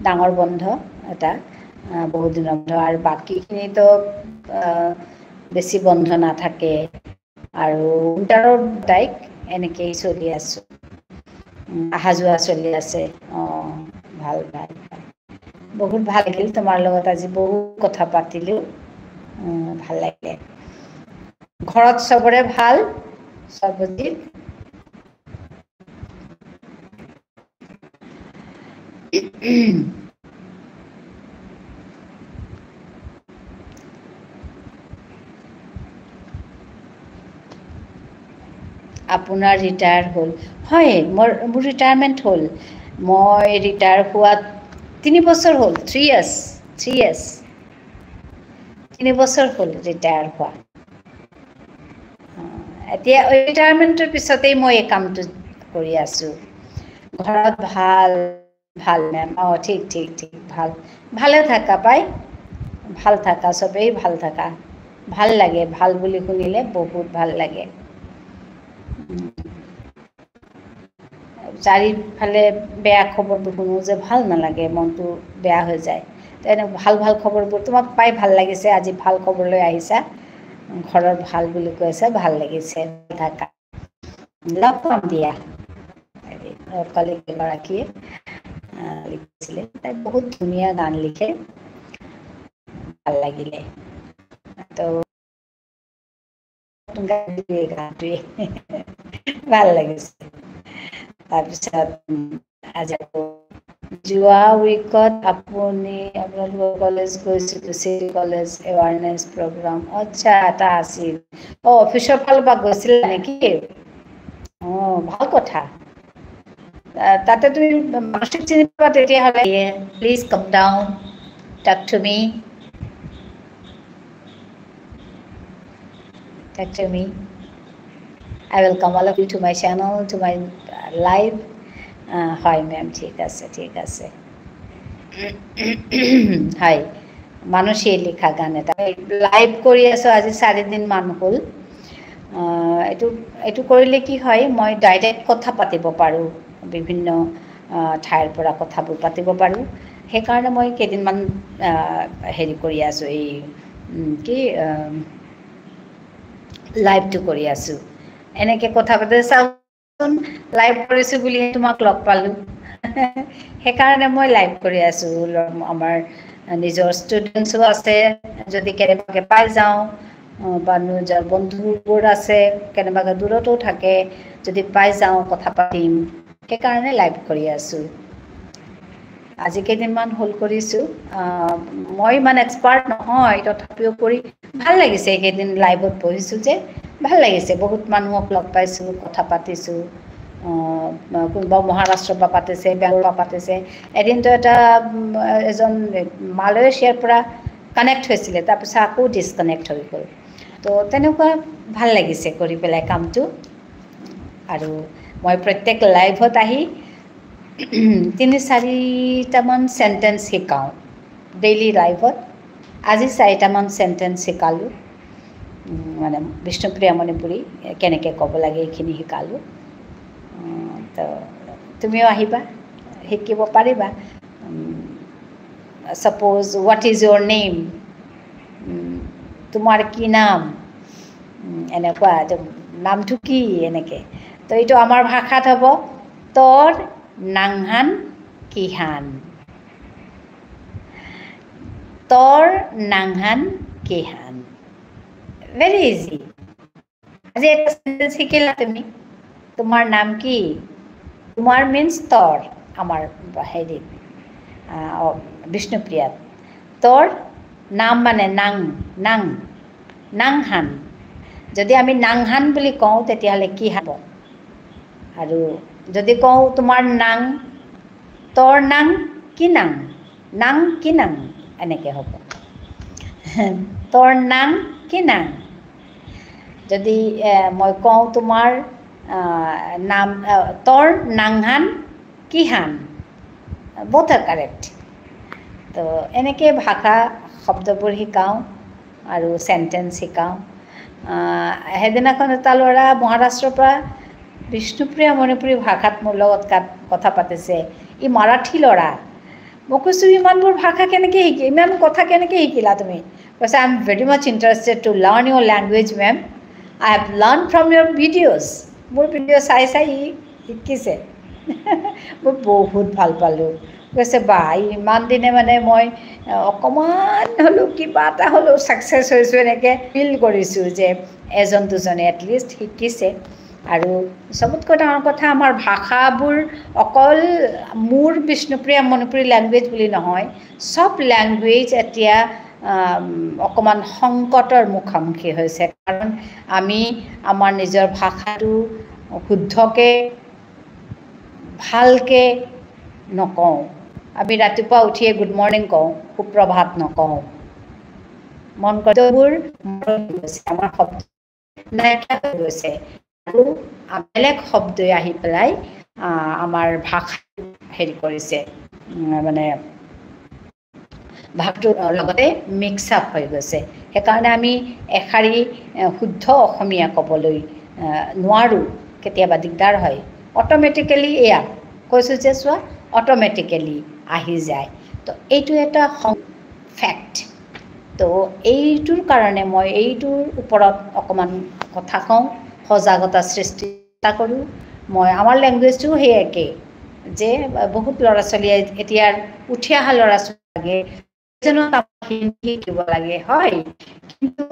ডাঙৰ বন্ধ এটা, আহ, বহুত দিনৰ বন্ধ। আৰু বাকীখিনিতো, আহ, বেছি বন্ধ নাথাকে। আৰু উইণ্টাৰৰ তাইক এনেকেই চলি আছোঁ। উম, অহা যোৱা চলি আছে। অ, ভাল, ভাল, ভাল। বহুত ভাল লাগিল তোমাৰ লগত আজি বহুত কথা পাতিলোঁ। উম, ভাল লাগিলে। ঘৰত চবৰে ভাল? সৰ্বজিত? আপোনাৰ ৰিটায়াৰ হ'ল? হয়, মোৰ, মোৰ ৰিটায়াৰমেণ্ট হ'ল। মই ৰিটায়াৰ হোৱাত তিনি বছৰ হ'ল, থ্ৰী ইয়াৰ্ছ, থ্ৰী ইয়াৰ্ছ। তিনি বছৰ হ'ল ৰিটায়াৰ হোৱা। অ, এতিয়া ৰিটায়াৰমেণ্টৰ পিছতেই মই এই কামটো কৰি আছোঁ। ঘৰত ভাল? ভাল মেম। অ, ঠিক, ঠিক, ঠিক, ভাল। ভালে থাকা পাই। ভাল থাকা, সবেই ভাল থাকা। ভাল লাগে, ভাল বুলি শুনিলে বহুত ভাল লাগে। উম। চাৰিওফালে বেয়া খবৰটো শুনো যে ভাল নালাগে, মনটো বেয়া হৈ যায়। তো এনে ভাল ভাল খবৰবোৰ, তোমাক পাই ভাল লাগিছে, আজি ভাল খবৰ লৈ আহিছা। ঘৰৰ ভাল বুলি কৈছা, ভাল লাগিছে। থাকা। লগ পাম দিয়া। হেৰি, কলিগ এগৰাকীয়ে, আহ, লিখিছিলে। তাই বহুত ধুনীয়া গান লিখে। ভাল লাগিলে। তো গান দিয়ে গানটোৱে। ভাল লাগিছে। তাৰপিছত, উম, আজি আকৌ যোৱা উইকত আপুনি, আপোনালোকৰ কলেজ গৈছিলোঁ, চিটি কলেজ এৱাৰনেছ প্ৰগ্ৰাম। আচ্ছা, এটা আছিল। অ, অফিচৰ ফালৰ পৰা গৈছিলে নেকি? অ, ভাল কথা। আহ, তাতে তুমি মানসিক চিনি পাবা তেতিয়াহ'লে। Please come down, talk to me. Talk to me. I welcome all of you to my channel, to my, uh, live. আহ, হয় মেম, ঠিক আছে, ঠিক আছে। হয়, মানুষে লিখা গান এটা। লাইভ কৰি আছোঁ, আজি চাৰিদিনমান হ'ল। আহ, এইটো, এইটো কৰিলে কি হয়, মই ডাইৰেক্ট কথা পাতিব পাৰোঁ, বিভিন্ন, আহ, ঠাইৰ পৰা কথাবোৰ পাতিব পাৰোঁ। সেইকাৰণে মই কেইদিনমান, আহ, হেৰি কৰি আছোঁ, এই, উম, কি, আহ, লাইভটো কৰি আছোঁ। এনেকে কথা পাতি চাওকচোন, লাইভ কৰিছোঁ বুলি তোমাক লগ পালোঁ। সেইকাৰণে মই লাইভ কৰি আছোঁ। ল-, আমাৰ নিজৰ ষ্টুডেণ্টছো আছে, যদি কেনেবাকে পাই যাওঁ, আহ, বা নিজৰ বন্ধুবোৰ আছে, কেনেবাকে দূৰতো থাকে, যদি পাই যাওঁ কথা পাতিম, সেইকাৰণে লাইভ কৰি আছোঁ। আজি কেইদিনমান হ'ল কৰিছোঁ। আহ, মই ইমান এক্সপাৰ্ট নহয়, তথাপিও কৰি ভাল লাগিছে। এইকেইদিন লাইভত বহিছোঁ যে ভাল লাগিছে, বহুত মানুহক লগ পাইছোঁ, কথা পাতিছোঁ। আহ, কোনোবা মহাৰাষ্ট্ৰৰ পৰা পাতিছে, বেংগলৰ পৰা পাতিছে। এদিনতো এটা, উম, এজন মালয়েছিয়াৰ পৰা কানেক্ট হৈছিলে, তাৰপিছত আকৌ ডিছকানেক্ট হৈ গ'ল। তো তেনেকুৱা ভাল লাগিছে কৰি পেলাই কামটো। আৰু মই প্ৰত্যেক লাইভত আহি তিনি চাৰিটামান চেণ্টেন্স শিকাওঁ ডেইলি লাইভত। আজি চাৰিটামান চেণ্টেন্স শিকালোঁ। উম, মানে বিষ্ণুপ্ৰিয়া মণিপুৰী কেনেকৈ ক'ব লাগে, এইখিনি শিকালোঁ। উম, তো তুমিও আহিবা, শিকিব পাৰিবা। উম, Suppose, what is your name? উম, তোমাৰ কি নাম? উম, এনেকুৱা, তো নামটো কি? এনেকৈ। তো এইটো আমাৰ ভাষাত হ'ব, তোৰ নাঙহান কিহান? তোৰ নাঙহান কিহান? Very easy. আজি এটা চেণ্টেন্স শিকিলা তুমি। তোমাৰ নাম কি? তোমাৰ means তোৰ, আমাৰ হেৰি, আহ, অ, বিষ্ণুপ্ৰিয়াত। তোৰ নাম মানে নাং, নাং, নাংহান। যদি আমি নাংহান বুলি কওঁ, তেতিয়াহ'লে কি হ'ব? আৰু যদি কওঁ, তোমাৰ নাং, তোৰ নাং কি নাং? নাং কি নাং? এনেকে হ'ব। তোৰ নাং কি নাং? যদি, এ, মই কওঁ তোমাৰ, আহ, নাম, আহ, তোৰ নাংহান কিহান? Both are correct. তো এনেকে ভাষা শব্দবোৰ শিকাওঁ আৰু চেণ্টেন্স শিকাওঁ। আহ, সেইদিনাখন এটা ল'ৰা মহাৰাষ্ট্ৰৰ পৰা বিষ্ণুপ্ৰিয়া মণিপুৰী ভাষাত মোৰ লগত কাত-, কথা পাতিছে। ই মাৰাঠী ল'ৰা। মই কৈছোঁ, "ইমানবোৰ ভাষা কেনেকে শিকি-, ইমান কথা কেনেকে শিকিলা তুমি?" কৈছে, "I am very much interested to learn your language, ma'am. I have learned from your videos." মোৰ ভিডিঅ' চাই চাই ই শিকিছে। মই বহুত ভাল পালোঁ। কৈছে, "বা, ইমান দিনে মানে মই, আহ, অকণমান হ'লেও, কিবা এটা হ'লেও ছাকচেছ হৈছোঁ", এনেকে ফিল কৰিছোঁ যে এজন দুজনে এটলিষ্ট শিকিছে। আৰু চবতকৈ ডাঙৰ কথা, আমাৰ ভাষাবোৰ অকল মোৰ বিষ্ণুপ্ৰিয়া মণিপুৰী লেংগুৱেজ বুলি নহয়, চব লেংগুৱেজ এতিয়া, আম, অকণমান সংকটৰ মুখামুখি হৈছে। কাৰণ আমি আমাৰ নিজৰ ভাষাটো শুদ্ধকে, ভালকে নকওঁ। আমি ৰাতিপুৱা উঠিয়ে গুড মৰ্ণিং কওঁ, সুপ্ৰভাত নকওঁ। মন কৰ্তব্যবোৰ মৰম হৈ গৈছে, আমাৰ শব্দ নাইকিয়া হৈ গৈছে। আৰু বেলেগ শব্দই আহি পেলাই, আহ, আমাৰ ভাষা হেৰি কৰিছে, উম, মানে ভাষাটোৰ লগতে মিক্স আপ হৈ গৈছে। সেইকাৰণে আমি এষাৰি, এ, শুদ্ধ অসমীয়া ক'বলৈ, এ, নোৱাৰোঁ, কেতিয়াবা দিগদাৰ হয়। অট'মেটিকেলি এয়া কৈছোঁ যে চোৱা, অট'মেটিকেলি আহি যায়। তো এইটো এটা সং-, ফেক্ট। তো এইটোৰ কাৰণে মই এইটোৰ ওপৰত অকণমান কথা কওঁ, সজাগতা সৃষ্টি চেষ্টা কৰোঁ। মই, আমাৰ লেংগুৱেজটো সেই একে, যে বহুত ল'ৰা ছোৱালীয়ে, এতিয়া উঠি অহা ল'ৰা ছোৱালী লাগে, যেন আমাৰ হিন্দী শিকিব লাগে, হয়, কিন্তু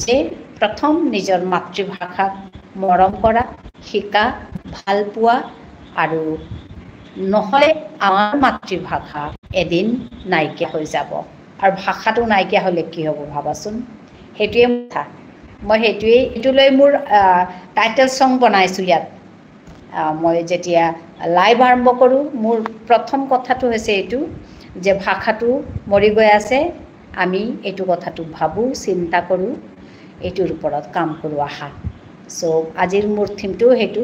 যে প্ৰথম নিজৰ মাতৃভাষাক মৰম কৰা, শিকা, ভাল পোৱা, আৰু নহ'লে আমাৰ মাতৃভাষা এদিন নাইকিয়া হৈ যাব। আৰু ভাষাটো নাইকিয়া হ'লে কি হ'ব ভাবাচোন? সেইটোৱে কথা। মই সেইটোৱেই, এইটো লৈ মোৰ, আহ, টাইটেল ছং বনাইছোঁ ইয়াত। আহ, মই যেতিয়া লাইভ আৰম্ভ কৰোঁ, মোৰ প্ৰথম কথাটো হৈছে এইটো যে ভাষাটো মৰি গৈ আছে, আমি এইটো কথাটো ভাবোঁ, চিন্তা কৰোঁ, এইটোৰ ওপৰত কাম কৰোঁ আহা। চ' আজিৰ মোৰ থিমটো সেইটো,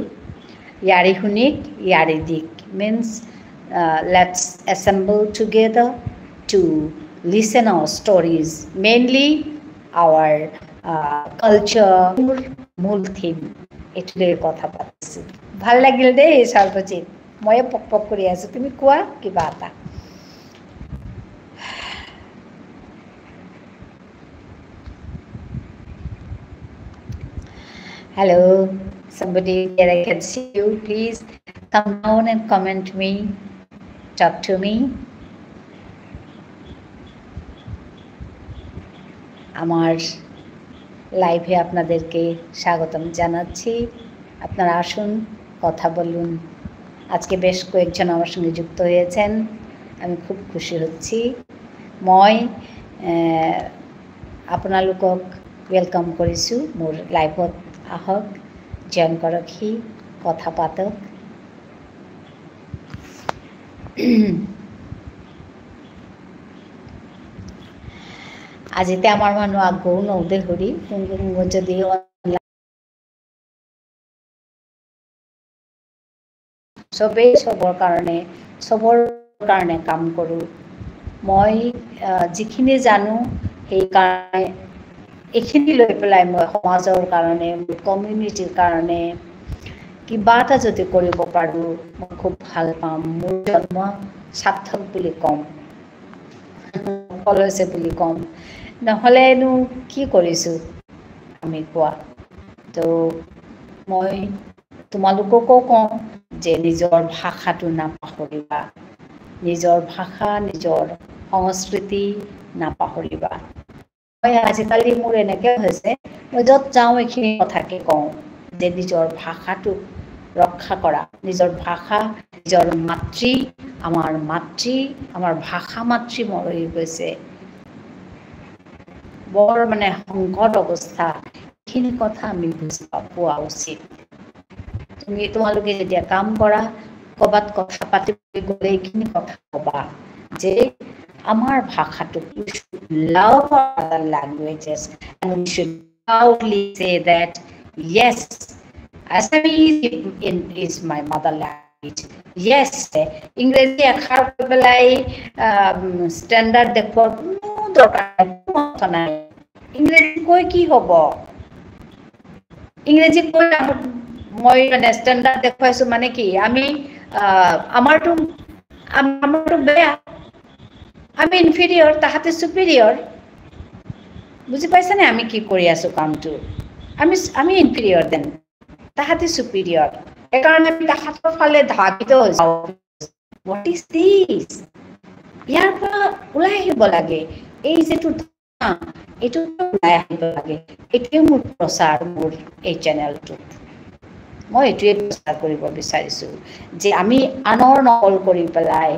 ইয়াৰি শুনিক, ইয়াৰি দিক। মিনছ, আহ, let's assemble together to listen our stories, mainly our, আহ, culture, মূল থিম। এইটোলৈ কথা পাতিছোঁ। ভাল লাগিল দেই, সৰ্বজিৎ। ময়ে পক পক কৰি আছোঁ। তুমি কোৱা কিবা এটা। Hello, somebody there, I can see you. Please come down and comment me, talk to me. আমার লাইভে আপনাদেরকে স্বাগতম জানাচ্ছি। আপনারা আসুন, কথা বলুন। আজকে বেশ কয়েকজন আমার সঙ্গে যুক্ত হয়েছেন, আমি খুব খুশি হচ্ছি। মই, এ, আপোনালোকক ৱেলকাম কৰিছোঁ, মোৰ লাইভত আহক, জইন কৰকহি, কথা পাতক। আজিতে আমাৰ মানুহ আগৌ নৌদে হৰি, কোন কোন যদি চবেই চবৰ কাৰণে, চবৰ কাৰণে কাম কৰোঁ। মই, আহ, যিখিনি জানো, সেইকাৰণে এইখিনি লৈ পেলাই মই সমাজৰ কাৰণে, মোৰ কমিউনিটিৰ কাৰণে কিবা এটা যদি কৰিব পাৰোঁ, মই খুব ভাল পাম। মোৰ জন্ম সাৰ্থক বুলি ক'ম, সফল হৈছে বুলি ক'ম। নহ'লেনো কি কৰিছোঁ আমি কোৱা? তো মই তোমালোককো কওঁ যে নিজৰ ভাষাটো নাপাহৰিবা, নিজৰ ভাষা, নিজৰ সংস্কৃতি নাপাহৰিবা। মই আজিকালি মোৰ এনেকে হৈছে, মই য'ত যাওঁ এইখিনি কথাকে কওঁ যে নিজৰ ভাষাটো ৰক্ষা কৰা, নিজৰ ভাষা, নিজৰ মাতৃ, আমাৰ মাতৃ, আমাৰ ভাষা মাতৃ মৰহি গৈছে। বৰ মানে সংকট অৱস্থা, এইখিনি কথা আমি বুজি পা-, পোৱা উচিত। তুমি, তোমালোকে যেতিয়া কাম কৰা, ক'ৰবাত কথা পাতিবলৈ গ'লে এইখিনি কথা ক'বা যে আমাৰ ভাষাটো, we should love our other languages and we should proudly say that, yes, Assamese in, is my mother language. Yes, ইংৰাজী এষাৰ কৈ পেলাই, আম, ষ্টেণ্ডাৰ্ড দেখুৱাৰ কোনো দৰকাৰ নাই, কোনো অৰ্থ নাই। ইংৰাজী কৈ কি হ'ব? ইংৰাজী কৈ আম-, মই মানে ষ্টেণ্ডাৰ্ড দেখুৱাইছো মানে কি? আমি, আহ, আমাৰতো, আম-, আমাৰতো বেয়া, আমি ইনফেৰিয়ৰ, তাহাঁতে চুপিৰিয়ৰ। বুজি পাইছানে আমি কি কৰি আছো কামটো? আমি, আমি ইনফেৰিয়ৰ দেন, তাহাঁতে চুপিৰিয়ৰ। সেইকাৰণে আমি তাহাঁতৰ ফালে ধাৱিত হৈ যাওঁ। What is this? ইয়াৰ পৰা ওলাই আহিব লাগে। এই যিটো ধাৰণা, এইটো পৰা ওলাই আহিব লাগে। এইটোৱে মোৰ প্ৰচাৰ, মোৰ এই চেনেলটোত। মই এইটোৱে প্ৰচাৰ কৰিব বিচাৰিছো যে আমি আনৰ নকল কৰি পেলাই,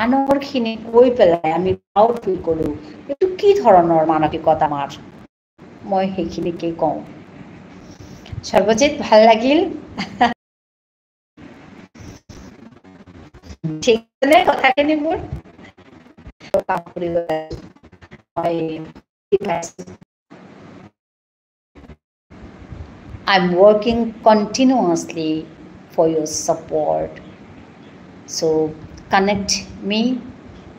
আনৰখিনি কৈ পেলাই আমি প্ৰাউড ফিল কৰো। এইটো কি ধৰণৰ মানসিকতা আমাৰ? মই সেইখিনিকে কওঁ। সৰ্বজিৎ, ভাল লাগিল। ঠিক আছে নে কথাখিনি মোৰ? মই I'm working continuously for your support. So connect me,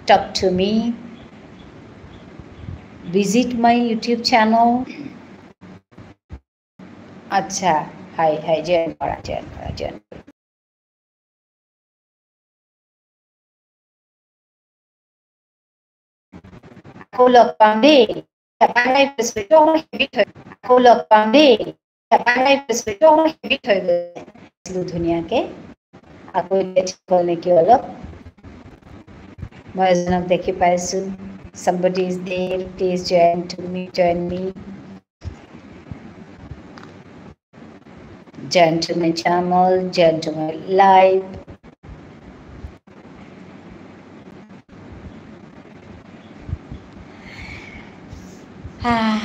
talk to me, visit my YouTube channel. আচ্ছা, হাই, হাই, জয়েন কৰা, জয়েন কৰা, জয়েন কৰা। আকৌ লগ পাম দেই। এবাৰ নাই কৈছো, এইটো অকণমান হেভি থৈ, আকৌ লগ পাম দেই। এবাৰ নাই কৈছো, এইটো অকণমান হেভি থৈ গৈছিলো ধুনীয়াকে। আকৌ এতিয়া ঠিক হ'ল নেকি অলপ? মই এজনক দেখি পাইছো। Somebody is there, please join to me, join me. Join to my channel, join to my live. আহ,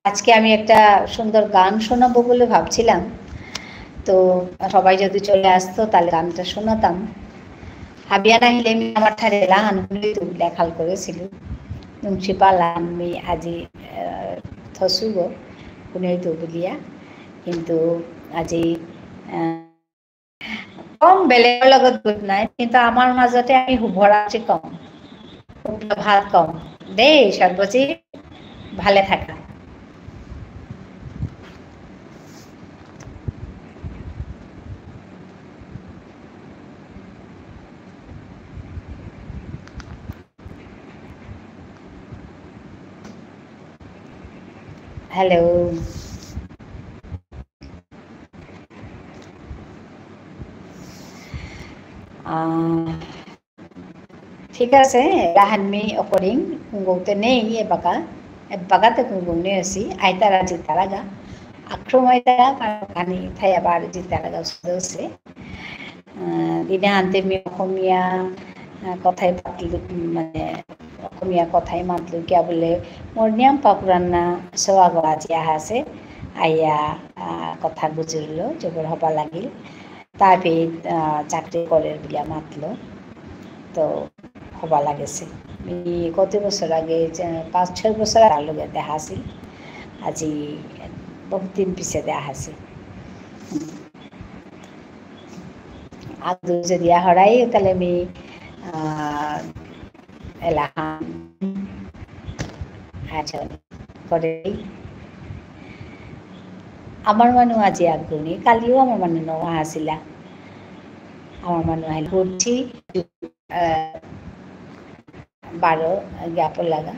আজকে আমি একটা সুন্দর গান শোনাবো বলে ভাবছিলাম, তো সবাই যদি চলে আসতো তাহলে গানটা শোনাতাম। হাবিয়া নাহিলে মি আমার ঠারে লাহান হুনিতু বুলিয়া খাল করেছিল। নুংসিপা লাহান মি আজি, আহ, থসুগো হুনিতু বুলিয়া। কিন্তু আজি, আহ, কম বেলেগর লগত গোট নাই, কিন্তু আমার মাজতে আমি শুভরাত্রি কম, সুপ্রভাত কম। দেই, সর্বজিৎ, ভালে থাকা। Hello. আহ, ঠিক আছে, লাহান মি অকরিং, কুঙ্গৌতে নেই এবাকা, এবাকাতে কুঙ্গৌ নেই আসি, আইতারা জিতারাগা, আক্রম আইতারা, কারণ কানি থাই আবার জিতারাগা উসদৌসে। আহ, দিনা আনতে মি অসমীয়া, আহ, কথাই পাতলু, মানে, অসমীয়া কথাই মাতলু, কিয়া বুলে, মোর নিয়াম পাপুরান্না সৌ আগ আজি আহাসে, আইয়া, আহ, কথা গুজুরলো, জবর হবা লাগিল। তারপরে, আহ, চাকরি করের বুলিয়া মাতলো। তো, হবা লাগেসে। মি কত বছর আগে, যে, পাঁচ ছয় বছর আগে লগে দেখা আসিল। আজি বহুত দিন পিছে দেখা আসে। হুম। আগু যদি আহরাই, তাহলে আমি, আহ, এলাহান আচরণ করে। আমার মানু আজি আগুনি, কালিও আমার মানু ন আসিলা। আমার মানু আহিল করছি, আহ, বারো জ্ঞাপন লাগা।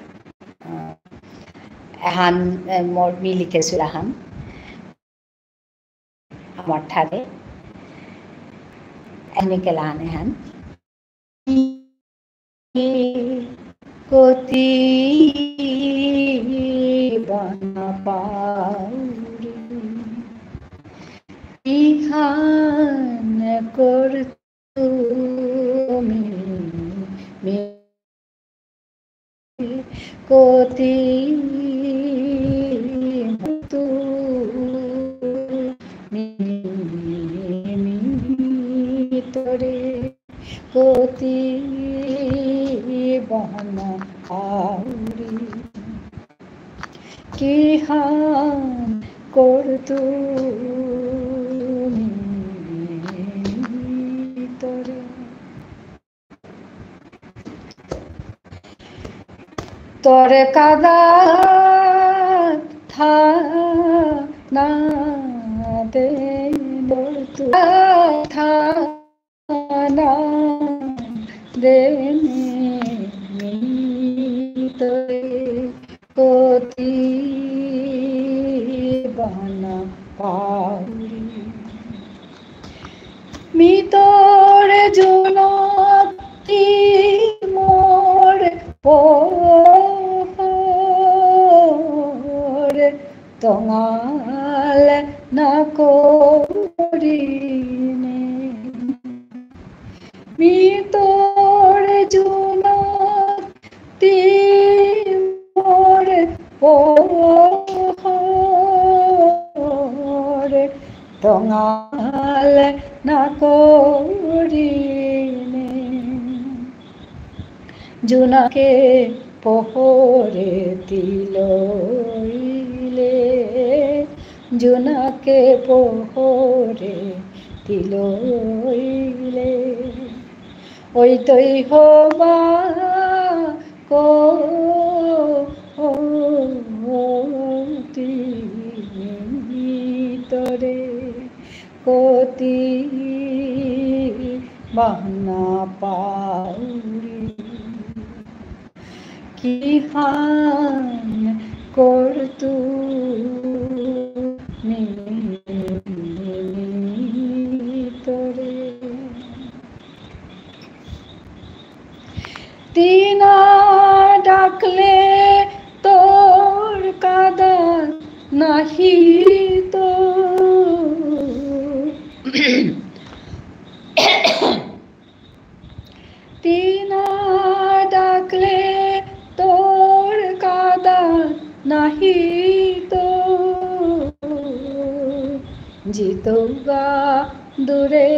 আহ, এহান, আহ, মোর মিলিকে সুরাহান। আমার ঠারে এনে কেলানে হান। কতি বানা পাউরি, ইহান করতু মি, মি কতি তু মি, মি তরে কতি বানা আউরি। কিহান করতু মি তরে। তোর কাদা থা না দে, তোর তু থা না দে মি, মি তোরে কতি বানা পাউরি। মি তোর জুনতি মোর পোহর তঙাল না করিনে। মি তোর জুনতি মোর পোহর তঙাল না করিনে। জুনাকে পোহরে তিলইলে, জুনাকে পোহরে তিলইলে, ওই তৈ হবা কতি তরে কতি বানা পাউরি। কিহান করতু মি তরে। তিনা ডাকলে তোর কাদা নাহি তো। তিনা ডাকলে তোর কাদা নাহি তো। জিতৌগা দূরে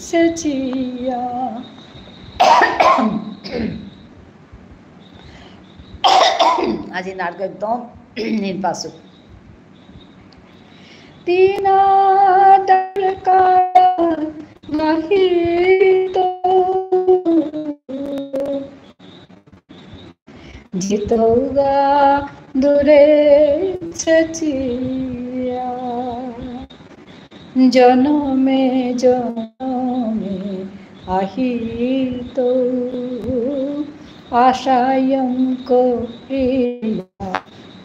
সেচিয়া। আজি নারগ একদম নিন পাসু। তিনা ডাকলে নাহি তো। জিতৌগা দূরে সেচিয়া। জনমে জনমে আহিতৌ আশায়ং করিয়া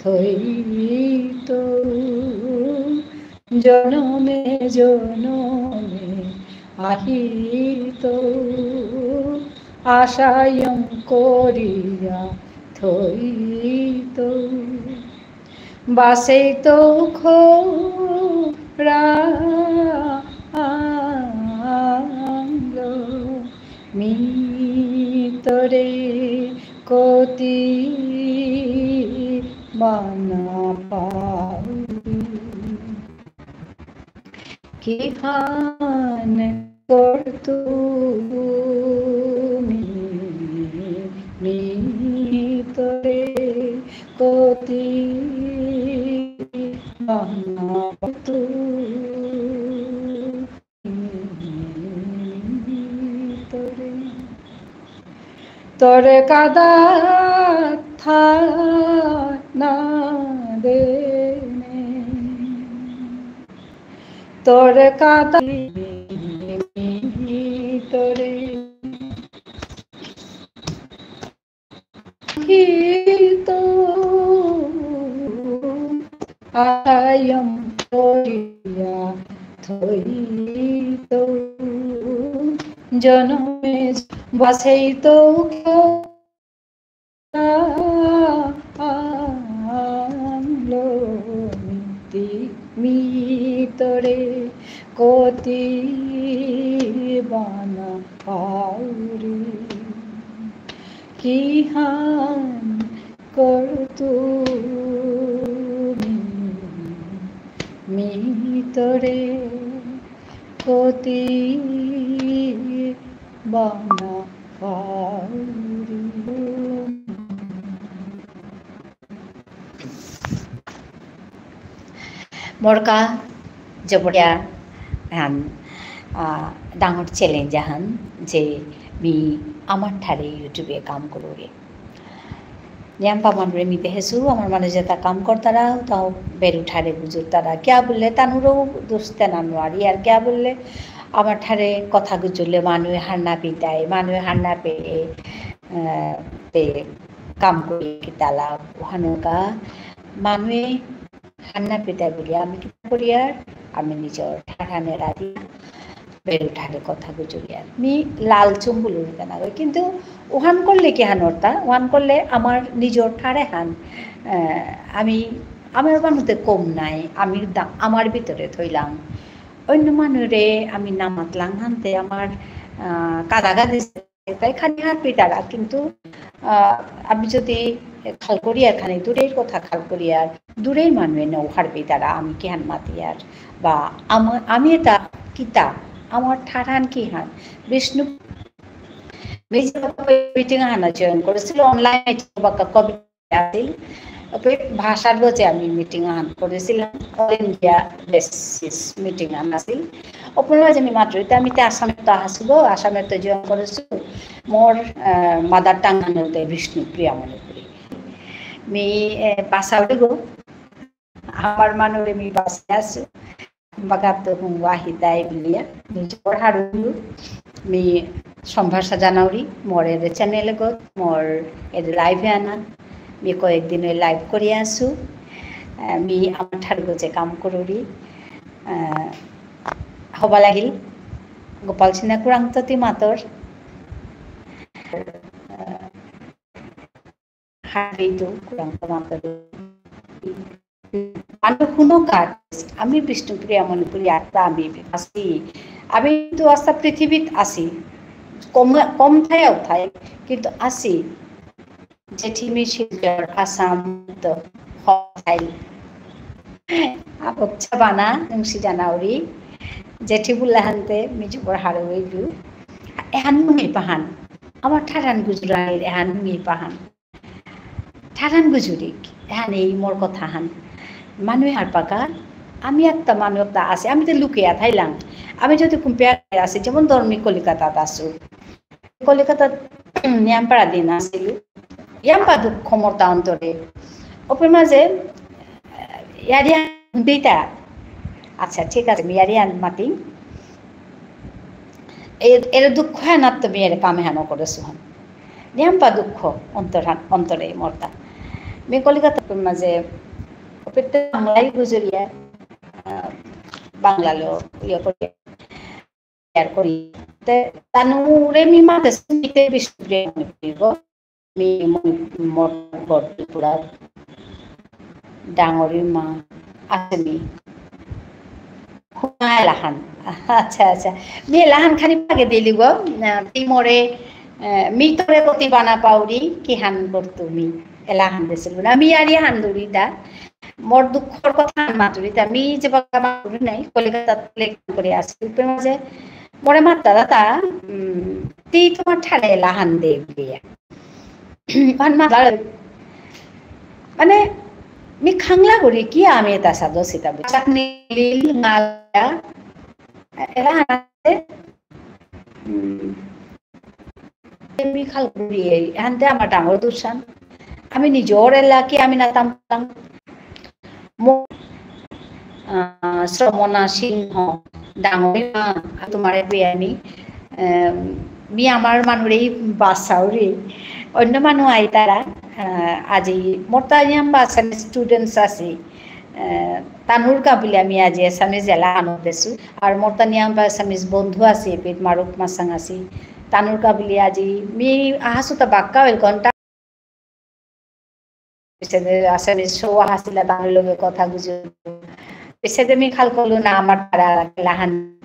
থৈতৌ। জনমে জনমে আহিতৌ আশায়ং করিয়া থৈতৌ। বাসেইতৌ খৌরাঙলো মি তরে কতি বানা পাউরি। কিহান করতু মি, মি তরে কতি বানা পাউরি। কাদা থানা দেনে। তোর কাদা তোরে হিত আয়ম করিয়া থইত জনমে বাসেইত মিতরে কতি বানা পাউরি। কিহান করতু মিতরে কতি বানা পাউরি। মোরকা জবরিয়া হান, আহ, ডাঙর challenge হান যে মি আমার ঠারে YouTube-এ কাম করুরি। নিয়াম পা মানুরে মি দেহেসু, আমার মানু যেতা কাম করতারা, তাও বেরু ঠারে গুজুরতারা। কিয়া বুললে তানুরও দুষ দেনা নুয়ারি, আর কিয়া বুললে আমার ঠারে কথা গুজুরলে মানুয়ে হার না পিতাই, মানুয়ে হার না পেয়ে, আহ, তে কাম করি কিতালা, ওহানকা মানুয়ে হার না পিতাই বুলিয়া আমি কিতা করিয়ার, আমি নিজর ঠারহান এরা দিয়া বেরু ঠারে কথা গুজুরিয়ার। মি লালচুম বুলুরি তা না, কিন্তু ওহান করলে কিহান অরতা, ওহান করলে আমার নিজর ঠারহান, আহ, আমি, আমার মানুতে কম নাই, আমি দা-, আমার ভিতরে থইলাম। অন্য মানুরে আমি না মাতলাম হানতে আমার, আহ, কাদাকাদি তাই খানি হার পিতারা, কিন্তু, আহ, আমি যদি খাল করিয়ার খানি দূরের কথা খাল করিয়ার, দূরের মানুয়ে নৌ হার পিতারা, আমি কিহান মাতিয়ার, বা আম-, আমি এতা কিতা, আমার ঠারহান কিহান, বিষ্ণু, মি যে meeting আহানা join করেসিল, online এ বাক্কা কবি আছিল। ওপে ভাষার গজে আমি meeting আহান করেসিলাম, all India basis meeting Ahan আছিল। ওপর মাঝে আমি মাত্র, এতা আমি তে আসামে তো আহাসু গো, আসামে তো join করেসু। মোর, আহ, mother tongue হান অইলতাই বিষ্ণুপ্রিয়া মণিপুরী। মি, এ, বাসাউরি গো, আমার মানুরে মি বাসে আসু। বাগাত হুম ওয়াহিদাই বুলিয়া, মি জবর হারৌ, মি সম্ভাষা জানাউরি, মোর এরে channel গত, মোর এরে live এ আনা, মি কয়েকদিন ওই live করি আসু, আহ, মি আমার ঠার গজে কাম করুরি, আহ, হবা লাগিল, গোপাল সিনহা কুরাংত তি মাতর, আহ, হাবিদু, কুরাংত মাতর। মানু হুনো কাজ, আমি বিষ্ণুপ্রিয়া মণিপুরী আত্মা, আমি আসি। আমি তো আস্তা পৃথিবীত আসি। কম, কম থাইও থাই, কিন্তু আসি। জেঠি মি শিলচর, আসাম তো থাই। আপক চাবানা, নুংসি জানাউরি। জেঠি বুল্লা হানতে, মি জবর হারৌ ইলু। এহান নুঙেই পাহান। আমার ঠারহান গুজরানির এহান নুঙেই পাহান। ঠারহান গুজুরিক, এহান এই মোর কথাহান। মানুয়ে হারপাকা, আমি একটা মানু একটা আছে, আমি তো লুকিয়া থাইলাম। আমি যদি কুম্পিয়া আছে, যেমন ধর মি কলিকাতাত আছু। কলিকাতাত নিয়ামপারা দিন আছিল। ইয়াম্পা দুঃখ মোর তা অন্তরে। ওপর মাঝে, ইয়ারিয়া দিতা। আচ্ছা, ঠিক আছে, মি ইয়ারিয়া মাতি। এর, এর দুঃখ হানাত তুমি এর কামে হানো করেছো হান। নিয়াম্পা দুঃখ অন্তর হান-, অন্তরে মোর তা। মি কলিকাতার মাঝে ওপেতে বাংলাই গুজরিয়া, আহ, বাংলালো ইয়ে করে ইয়ার করি। তে তানুরে মি মাতে শুনিতে বিষ্ণুপ্রিয়া মণিপুরী গো। মি মণি-, মোর ঘর ত্রিপুরা। ডাঙরি মা আছে মি। হুনা এলাহান। আচ্ছা, আচ্ছা। মি এলাহান খানি পাগে দিলি গো। আহ, তি মোরে, আহ, মি তোরে কতি বানা পাউরি, কিহান করতু মি। এলাহান দেসিল। না, মি ইয়ারি হান দুরি দা। মোর দুঃখর কথা মাতুরি তা মি যে বাবা মাতুরি নাই, কলিকাতাত লেখাপড়া করে আসি। উপরে মাঝে মোরে মাত্তা দাতা, উম, তি তোমার ঠারে এলাহান দে বুলিয়া। আন মাতার, মানে, মি খাংলা করি কি আমি এটা সাদো সিতা বুঝি। চাকনি লিল, মালা, এলাহান আছে। উম, মি খাল করি, এহানতে আমার ডাঙর দুসান। আমি নিজর এলাকি আমি না তাম তাম। মো-, আহ, শ্রমণা সিংহ, ডাঙর মা, তোমারে বিয়ানি। আহ, মি আমার মানুরেই বাসাউরি। অন্য মানু আইতারা, আহ, আজি মোর তানিয়াম বাসানি students আছি। আহ, তানুর কাবুলি আমি আজি এসামিজ এলাহান দেসু। আর মোর তানিয়াম বাসামিজ বন্ধু আছি, এপিত মারুপ মাসাং আছি। তানুর কাবুলি আজি মি আহাসুতা বাক্কা ওয়েল ঘন্টা পিছেদে আসামিজ শো আহাসিলা তানুর লগে কথা গুজর। পিছেদে মি খাল করলু না আমার তারা লাহান,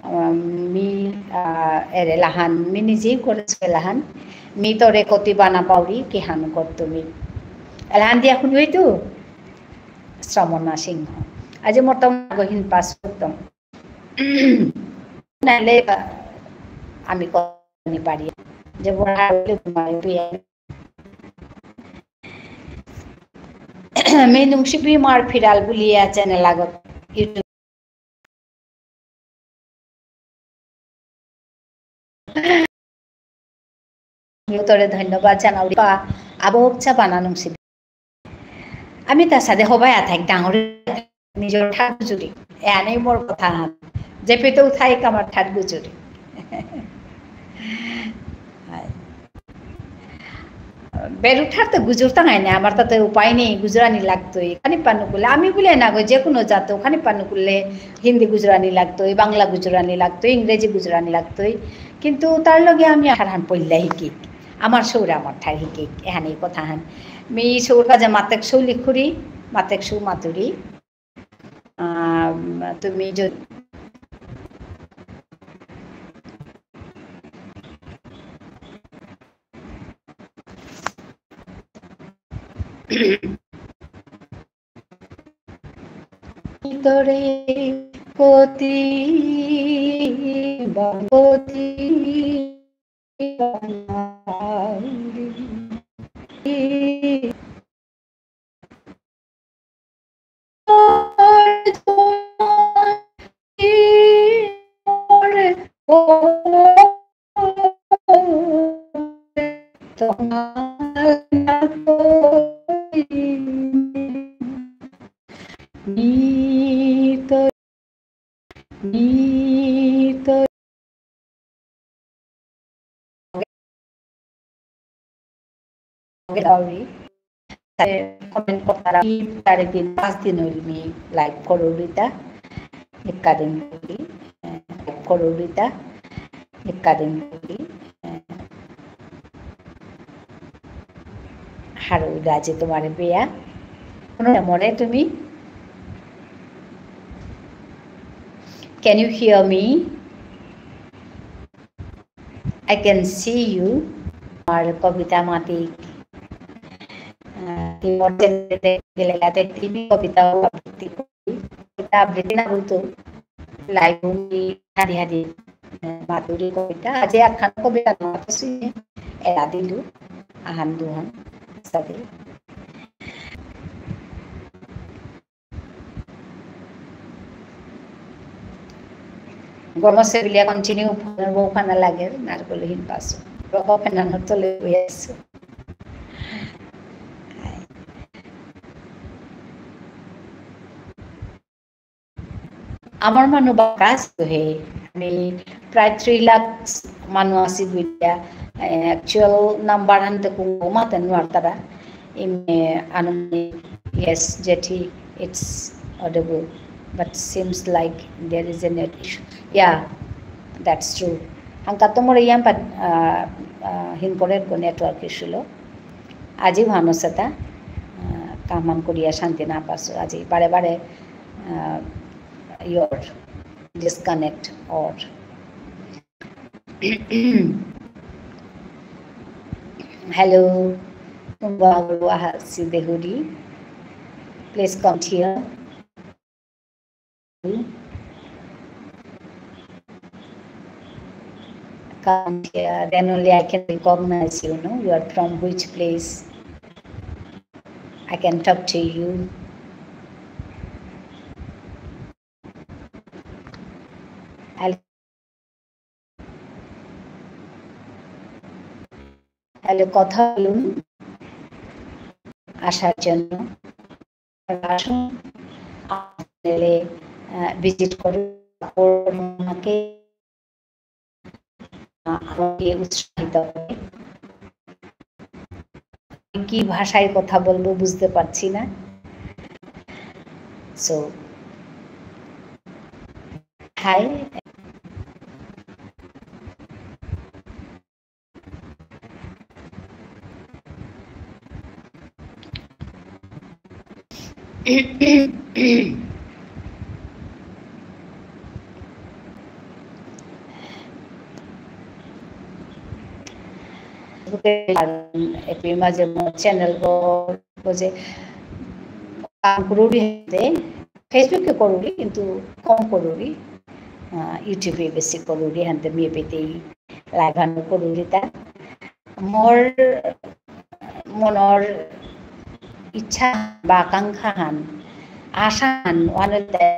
উম, মি, আহ, এরে লাহান, মি নিজেই করেসু লাহান। মি তোরে কতি বানা পাউরি, কিহান করতু মি। এলাহান দিয়া হুনুইতু, শ্রমণা সিংহ। আজি মোর তো গহীন পাস করতাম। নাইলে বা আমি কনি পারি। যে বড় হইলে তোমার বিয়ে। মি নুংশিপি মার ফিরাল বুলিয়া channel আগত YouTube। মি তোরে ধন্যবাদ জানাউরি পা, আবো হকচা বানা নুংশিপি। আমি তার সাথে হবাই আথাক ডাঙর নিজর ঠার গুজুরি। এহানেই মোর কথা হান। যে পেতেও থাইক আমার ঠার গুজুরি। হায়। বেরু ঠার তো গুজুরতাঙাই না, আমার তাতে উপায় নেই, গুজরানি লাগতোই। খানি পানুকুলে, আমি বুলে না গো, যে কোনো জাত, খানি পানুকুলে হিন্দি গুজরানি লাগতোই, বাংলা গুজরানি লাগতোই, ইংরেজি গুজরানি লাগতোই। কিন্তু তার লগে আমি আহার হান পইলা হিকি। আমার সৌরে আমার ঠার হিকেক, এহানি কথা হান। মি সৌর কাজে মাতেক সৌ লিখুরি, মাতেক সৌ মাতুরি। আম, তুমি যদি ভিতরে কতি বা কতি বানাউরি। Comment করতারা, চারি দিন, পাঁচ দিন হইল মি live করুরিতা, একাদিন করি, আহ, live করুরিতা, একাদিন করি, আহ, হারৌ গাজে তোমারে বেয়া। কোনো মনে তুমি? Can you hear me? I can see you. আর কবিতা মাতিক, আহ, তুমি মোর channel এ গেলে তাতে তুমি কবিতাও আবৃত্তি করি। কবিতা আবৃত্তি না বলতো, live মি হাদি হাদি, আহ, মাতুরি কবিতা। আজ একখান কবিতা না মাতুসি, এলা দিলু, আহান দুহান, সাথে। গরম আছে বুলিয়া continue ফোনর বউখানা লাগে, নারকল হিন পাসু। রক ফেনানোর তলে বই আছো। আমার মানু বাকা আছে হে, আমি প্রায় three লাখ মানু আছি বুলিয়া, এ, actual number হানতে কুঙগ মাতে নুয়ারতারা। ইমে আনুমানিক, yes, জেঠি, it's audible, but seems like there is a net issue. Yeah, that's true. হাঙ্কা তো মোর ইয়াম পা, আ, আ, হিন করে গো network issue লো। আজি ভানো সেতা, আ, কামান করিয়া শান্তি না পাসু। আজি বারে বারে, আ, your disconnect or Hello, Tumbaru Ahasi Dehuri. Please come here. Come here, then only I can recognize you, no? You are from which place? I can talk to you. I'll তাহলে কথা বলুন আসার জন্য। আসুন, আমার channel-এ, আহ, visit করুন, support আমাকে, আহ, আমাকে উৎসাহিত করে। কি ভাষায় কথা বলবো বুঝতে পারছি না। So, hi. এপি মাঝে মোর channel গো, গো যে কাম করুরি হানতে, Facebook-এ করুরি, কিন্তু কম করুরি, আহ, YouTube-এ বেশি করুরি, হানতে মি এপেতেই live আনো করুরি তা। মোর মনর ইচ্ছা বা আকাঙ্ক্ষা হান, আশা হান, ওয়ানল